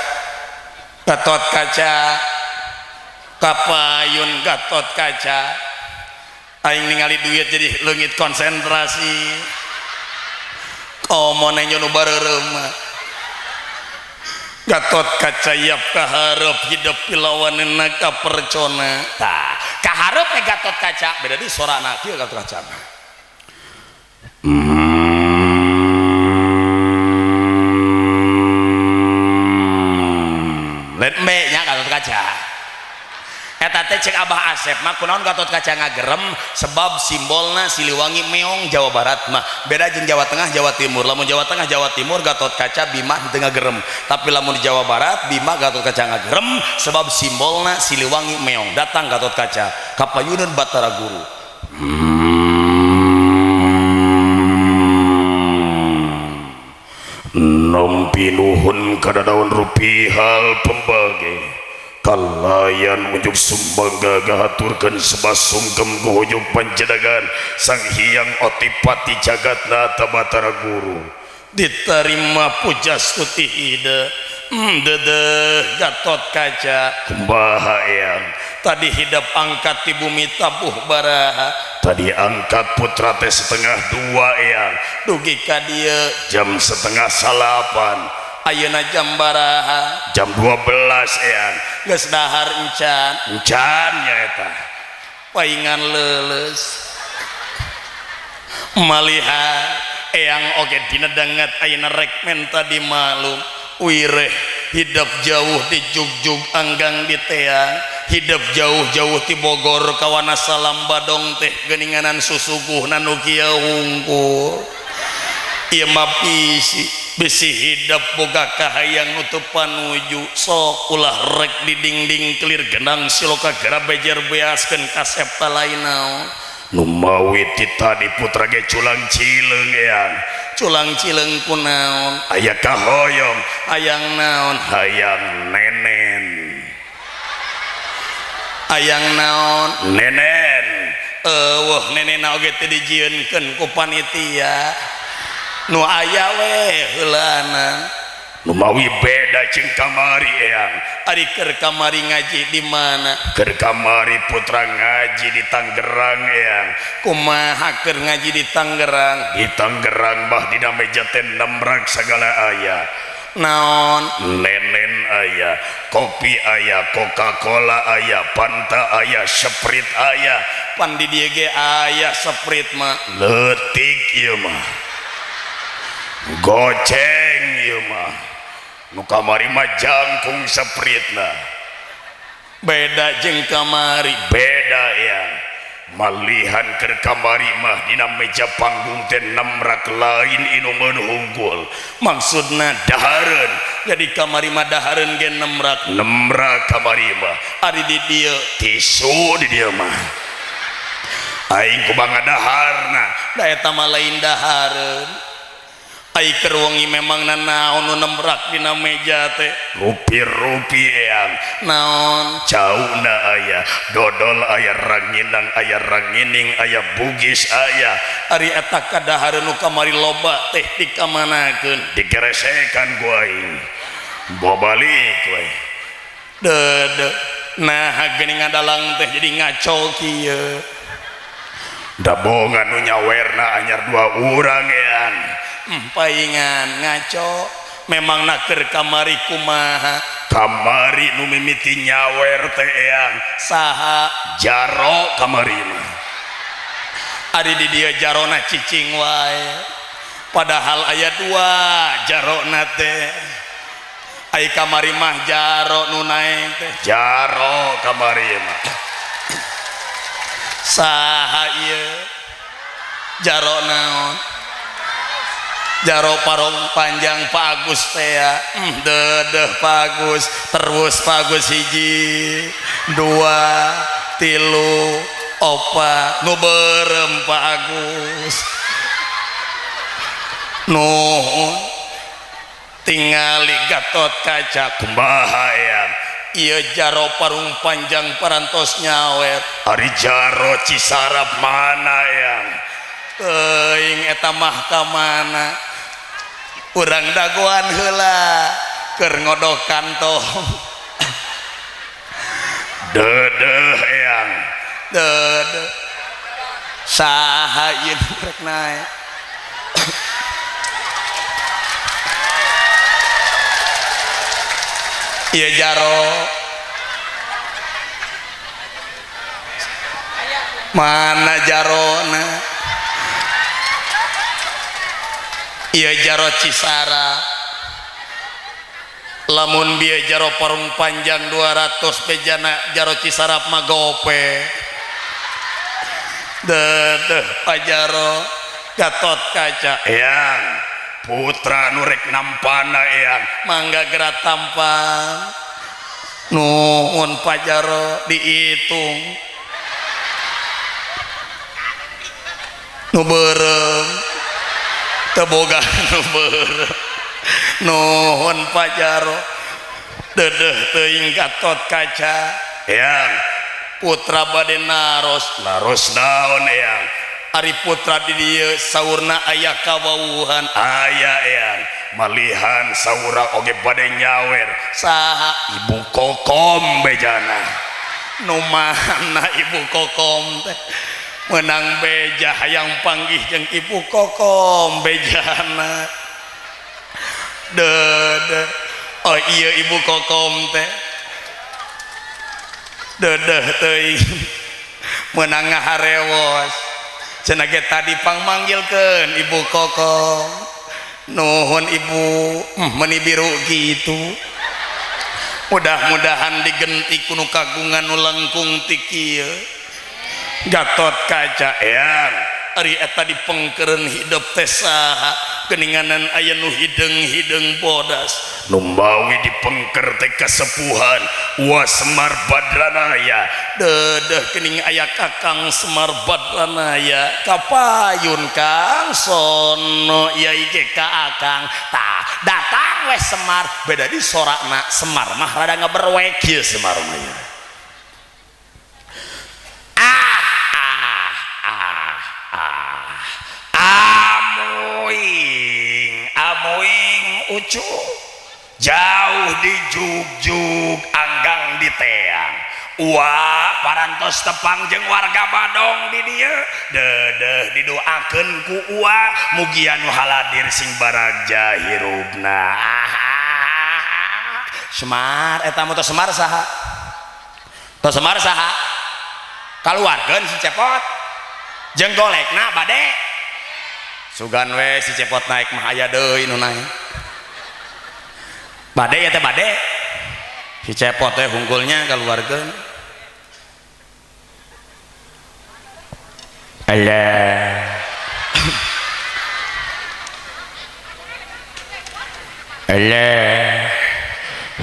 Gatot Kaca kapayun Gatot Kaca aing ningali duit jadi leungit konsentrasi komo nanya nu bareureum Gatot Kaca yap kaharep hidup pilawanna ka percona tah kaharep we Gatot Kaca beda di sorana kieu Gatot Kaca mah. Let me nya Gatot Kaca. Eta teh cek Abah Asep mah kunaon Gatot Kaca ngagerem sebab simbolna Siliwangi meong Jawa Barat mah beda jeung Jawa Tengah Jawa Timur. Lamun Jawa Tengah Jawa Timur Gatot Kaca Bima teu ngagerem, tapi lamun di Jawa Barat Bima Gatot Kaca ngagerem sebab simbolna Siliwangi meong. Datang Gatot Kaca kapayuneun Batara Guru. Nampi nuhun kadadaun rupihal pembage kalayan unjuk sumbang gagah haturkeun sebab sungkem kuhujung panjedagan Sang Hyang Otipati jagatna Batara Guru diterima puja stuti hida dedeh Gatot Kaca kumaha eyang tadi hidap angkat di bumi tabuh baraha tadi angkat putra teh 1:30 eyang dugi ka dieu jam 7:30 Ayeuna jam baraha? Jam 12 eyang. Geus dahar encan? Encan nya eta. Paingan leuleus. Maliha eyang oge dina dangat ayeuna rek menta di malum. Wireh hidup jauh di jugjug anggang di teang, hidup jauh-jauh ti Bogor ka Wanasalam Badong teh geuninganan susuguhna nu kieu hungkul. Ieu mah bisi hidup boga kahayang nu teu panuju, sok ulah rek di dingding kelir genang siloka gera bejer beaskeun kasep lain naon. Nu mawi ti tadi putra ge culang cileung eyang. Culang cileung kunaon? Aya kahoyong. Hayang naon? Hayang nenen. Hayang naon? Nenen. Eueuh nenena oge teu dijieunkeun ku panitia. Nu aya we heulana. Nu mawi beda jeung kamari eyang. Ari keur kamari ngaji di mana? Keur kamari putra ngaji di Tangerang eyang. Kumaha keur ngaji di Tangerang? Di Tangerang mah dina meja teh nemrag sagala aya. Naon? Nenen aya, kopi aya, Coca-Cola aya, Fanta aya, Sprite aya. Pan di dieu ge aya Sprite mah. Leutik ieu mah. Goceng ieu mah. Nu kamari mah jangkung Sprite-na. Beda jeung kamari. Beda ya. Malihan keur kamari mah dina meja panggung teh nemrak lain inuman hungkul. Maksudna dahareun. Jadi kamari mah dahareun ge nemrak. Nemrak kamari mah. Ari di dieu tisu di dieu mah. Aing kumaha daharna? Da eta mah lain dahareun. Ai keur wengi memang nanaon nu nemrak dina meja teh? Rupi-rupi eyang. Naon? Cauna aya, dodol aya, ranginang aya, rangining aya, bugis aya. Ari eta kadahareun nu kamari loba teh dikamanakeun? Digeresekan ku aing. Bawa balik we. Deudeuh. Nah geuning ngadalang teh jadi ngaco kieu. Dabongan nu nyawerna anyar dua urang eyang. Paingan ngaco. Memang naker kamari kumaha? Kamari nu mimiti nyawer teh eyang. Saha? Jaro kamari mah. Ari di dieu jarona cicing wae. Padahal aya dua jarona teh. Ai kamari mah jaro nu naek teh. Jaro kamari mah. Saha ieu? Jaro naon? Jaro parong panjang Pak Agus teh ya. Dedeh Pak Agus, terus Pak Agus hiji, dua, tilu, opat, nu beureum Pak Agus. Nuhun tingali Gatot Kaca kumaha eyang. Ieu jaro parung panjang parantos nyawer. Ari jaro Cisarap mana eyang? Teuing eta mah ka mana? Urang dagoan heula keur ngodok kantong. Dedeh eyang. Dedeh. Saha ieu rek naek? Ieu jaro. Mana jarona? Ieu jaro Cisara. Lamun bieu jaro parung panjang 200 bejana jaro Cisarap mah gope. Dedeh pajaro Gatot Kaca eyang. Putra nu rek nampana eyang. Mangga geura tampan. Nuhun pajaro diitung. Nu beureum teu boga nu beureum. Nuhun pajaro. Dedeh teuing Gatot Kaca eyang. Putra bade naros. Naros naon eyang? Ari putra di dieu saurna aya kawawuhan. Aya eyang. Malihan saura oge bade nyawer. Saha? Ibu Kokom bejana. Nu mana Ibu Kokom teh? Menang beja hayang panggih jeung Ibu Kokom bejana. Dedeh. Oh iya ibu kokom teh. Dedeh teuing. Meunang ngaharewos. Cenah ge tadi pangmanggilkeun ibu kokom. Nuhun ibu, meuni biru kitu. Mudah-mudahan digenti ku nu kagungan nu langkung ti kieu. Gatot Kaca eyang, ari eta dipengkeureun hidup teh saha? Geuninganan aya nu hideung-hideung bodas. Nu mawi dipengker teh kasepuhan Wa Semar Badranaya. Dedeh geuning aya Kakang Semar Badranaya. Kapayun Kang sono yai ge ka Akang. Tah datang we Semar, beda di sorakna Semar mah rada ngaberwek ieu Semar mah ieu. Ah ah ah ah. Amuing amuing ucu. Jauh di jugjug anggang di teang. Wah parantos tepang jeung warga Badong di dieu. Dedeh didoakeun ku uwa mugia nu haladir sing baragja hirupna. Semar eta mah tos Semar saha? Tos Semar saha? Kaluarkeun si Cepot. Jeung golekna bade. Sugan we si Cepot naik mah aya deui nu naik. Bade ya teh bade. Si Cepot teh hungkulnya kaluarkeun. Alah. Alah.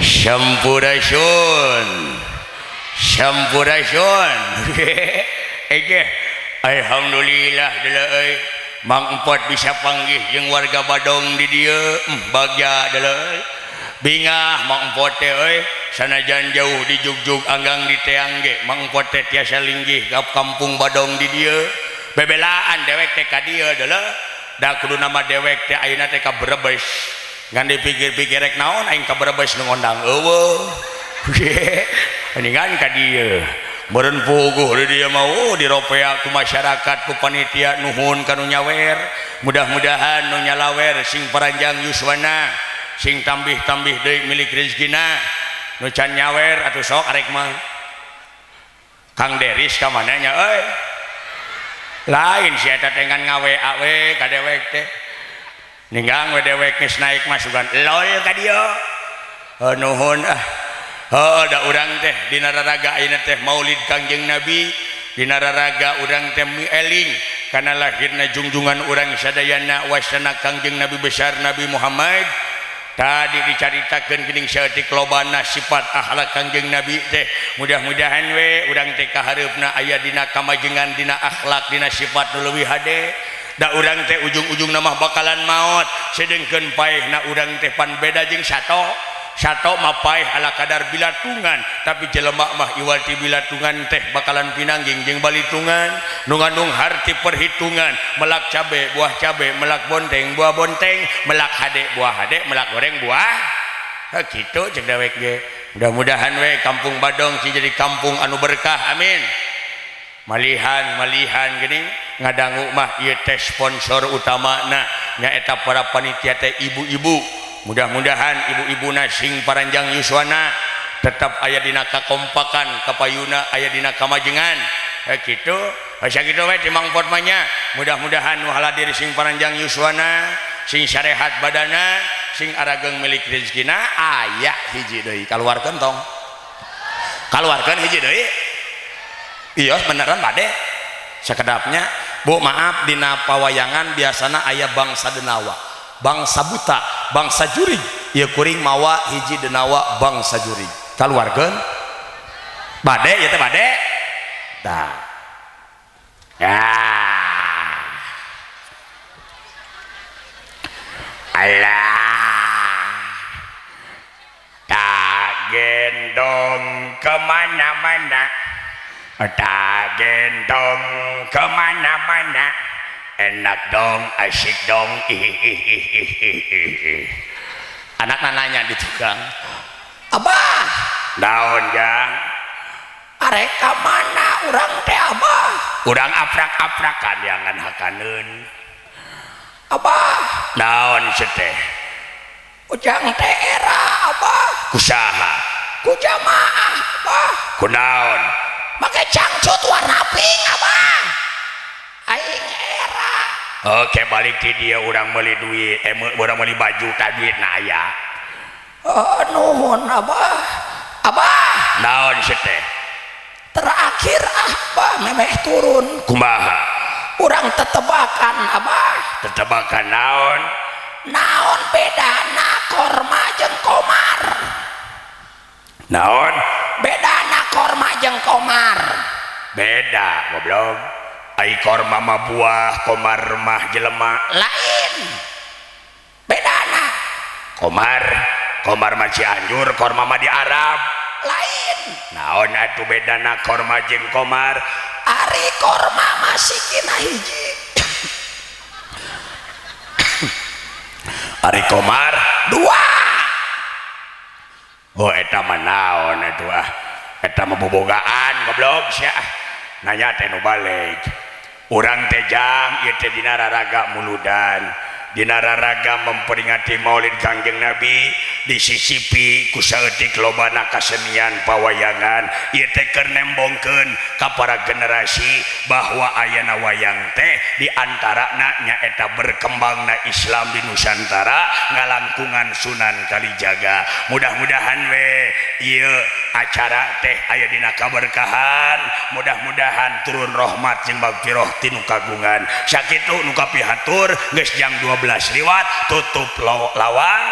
Sampurasun. Sampurasun. Ege. Alhamdulillah deuleu euy. Mang Empot bisa panggih jeung warga Badong di dieu. Bagja deuleu euy. Bingah Mang Empot teh euy, sanajan jauh di jugjug anggang di teang ge, Mang Empot teh tiasa linggih ka kampung Badong di dieu. Bebelaan dewek teh ka dieu deuleu. Da kudu nama dewek teh ayeuna teh ka Brebes. Ngan dipikir-pikir rek naon aing ka Brebes nu ngondang eueuh. Mendingan ka dieu. Meureun puguh di dieu mah diropea ku masyarakat ku panitia nuhun ka nu nyawer. Mudah-mudahan nu nyalawer sing paranjang yuswana, sing tambih-tambih deui milik rezekina. Nu can nyawer atuh sok arek mah. Kang Deris ka mana nya euy? Lain si eta teh ngan ngawe-awe ka dewek teh. Ninggang we dewek geus naik mah sugan lol ka dieu. Nuhun ah. Heuh da urang teh dina raraga ayeuna teh Maulid Kangjeng Nabi, dina raraga urang teh mieling kana lahirna jungjungan urang sadayana wasana Kangjeng Nabi besar Nabi Muhammad. Tadi dicaritakeun geuning saeutik lobana sifat akhlak Kangjeng Nabi teh. Mudah-mudahan we urang teh kahareupna aya dina kamajengan dina akhlak dina sifat nu leuwih hade. Da urang teh ujung-ujungna mah bakalan maot, sedengkeun paehna urang teh pan beda jeung sato. Sato mah paeh ala kadar bilatungan, tapi jelema mah iwal ti bilatungan teh bakalan pinangging jeung balitungan. Nu ngandung harti perhitungan, melak cabe buah cabe, melak bonteng buah bonteng, melak hade buah hade, melak goreng buah. Ha kitu cek dewek ge. Mudah-mudahan we kampung Badong sing jadi kampung anu berkah, amin. Malihan-malihan geuning ngadangu mah ieu teh sponsor utamana nyaeta para panitia teh ibu-ibu. Mudah-mudahan ibu-ibuna sing paranjang yuswana tetap aya dina kakompakan kapayuna aya dina kamajengan. Kitu sakitu we ti Mang Pot mah nya. Mudah-mudahan nu haladir sing paranjang yuswana, sing sarehat badana, sing arageng milik rezekina aya hiji deui. Kaluarkeun tong. Kaluarkeun hiji deui. Iya beneran bade. Sakedapnya Bu maaf dina pawayangan biasana aya bangsa denawa, bangsa buta, bangsa jurig. Ieu kuring mawa hiji denawa bangsa jurig. Kaluarkeun bade ieu teh bade. Tah. Ya. Alah. Tak gendong kemana-mana, tak gendong kemana-mana, enak dong, asik dong. Anak nanya di tukang, abah, naon jang? Arek ka mana urang teh abah? Urang aprak-aprakan jangan hakaneun. Abah, naon seteh? Ujang teh era Abah. Ku saha? Ku jamaah Abah. Kunaon? Make cangcut warna pink Abah. Aing era. Oke, balik ti dia urang meuli duit, urang meuli baju tah duitna aya. Oh, nuhun Abah. Abah. Naon sih teh? Terakhir Abah memeh turun. Kumaha? Urang tetebakan Abah. Tetebakan naon? Naon bedana korma jeung komar? Naon? Bedana korma jeung komar. Beda goblok. Ai korma mah buah, komar mah jelema. Lain. Bedana. Komar, komar mah Cianjur, korma mah di Arab. Lain. Naon atuh bedana korma jeung komar? Ari korma masih kina hiji. Ari komar dua. Oh eta mah naon atuh ah. Eta mah bobogaan goblok sia. Nanya teh nu balik. Urang teh jang ieu teh dina raraga muludan. Dina raraga memperingati Maulid Kangjeng Nabi disisipi ku saeutik lobana kasenian pawayangan ieu teh keur nembongkeun ka para generasi bahwa ayana wayang teh di antarana nyaeta berkembangna Islam di Nusantara ngalangkungan Sunan Kalijaga. Mudah-mudahan we ieu acara teh aya dina kaberkahan, mudah-mudahan turun rahmat jeung magfirah ti nu kagungan. Sakitu nu kapihatur geus jam 12 liwat tutup lawang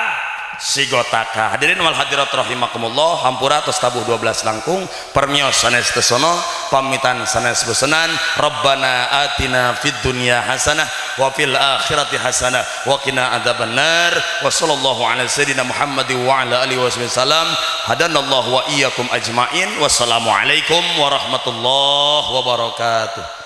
sigotaka. Hadirin wal hadirat rahimakumullah, hampura tos tabuh 12 langkung, permios sanes tesono, pamitan sanes besenan. Rabbana atina fid dunya hasanah wa fil akhirati hasanah wa qina adzabannar. Wa sallallahu ala sayidina Muhammad wa ala alihi wasallam. Hadanallahu wa iyyakum ajmain. Wassalamualaikum warahmatullahi wabarakatuh.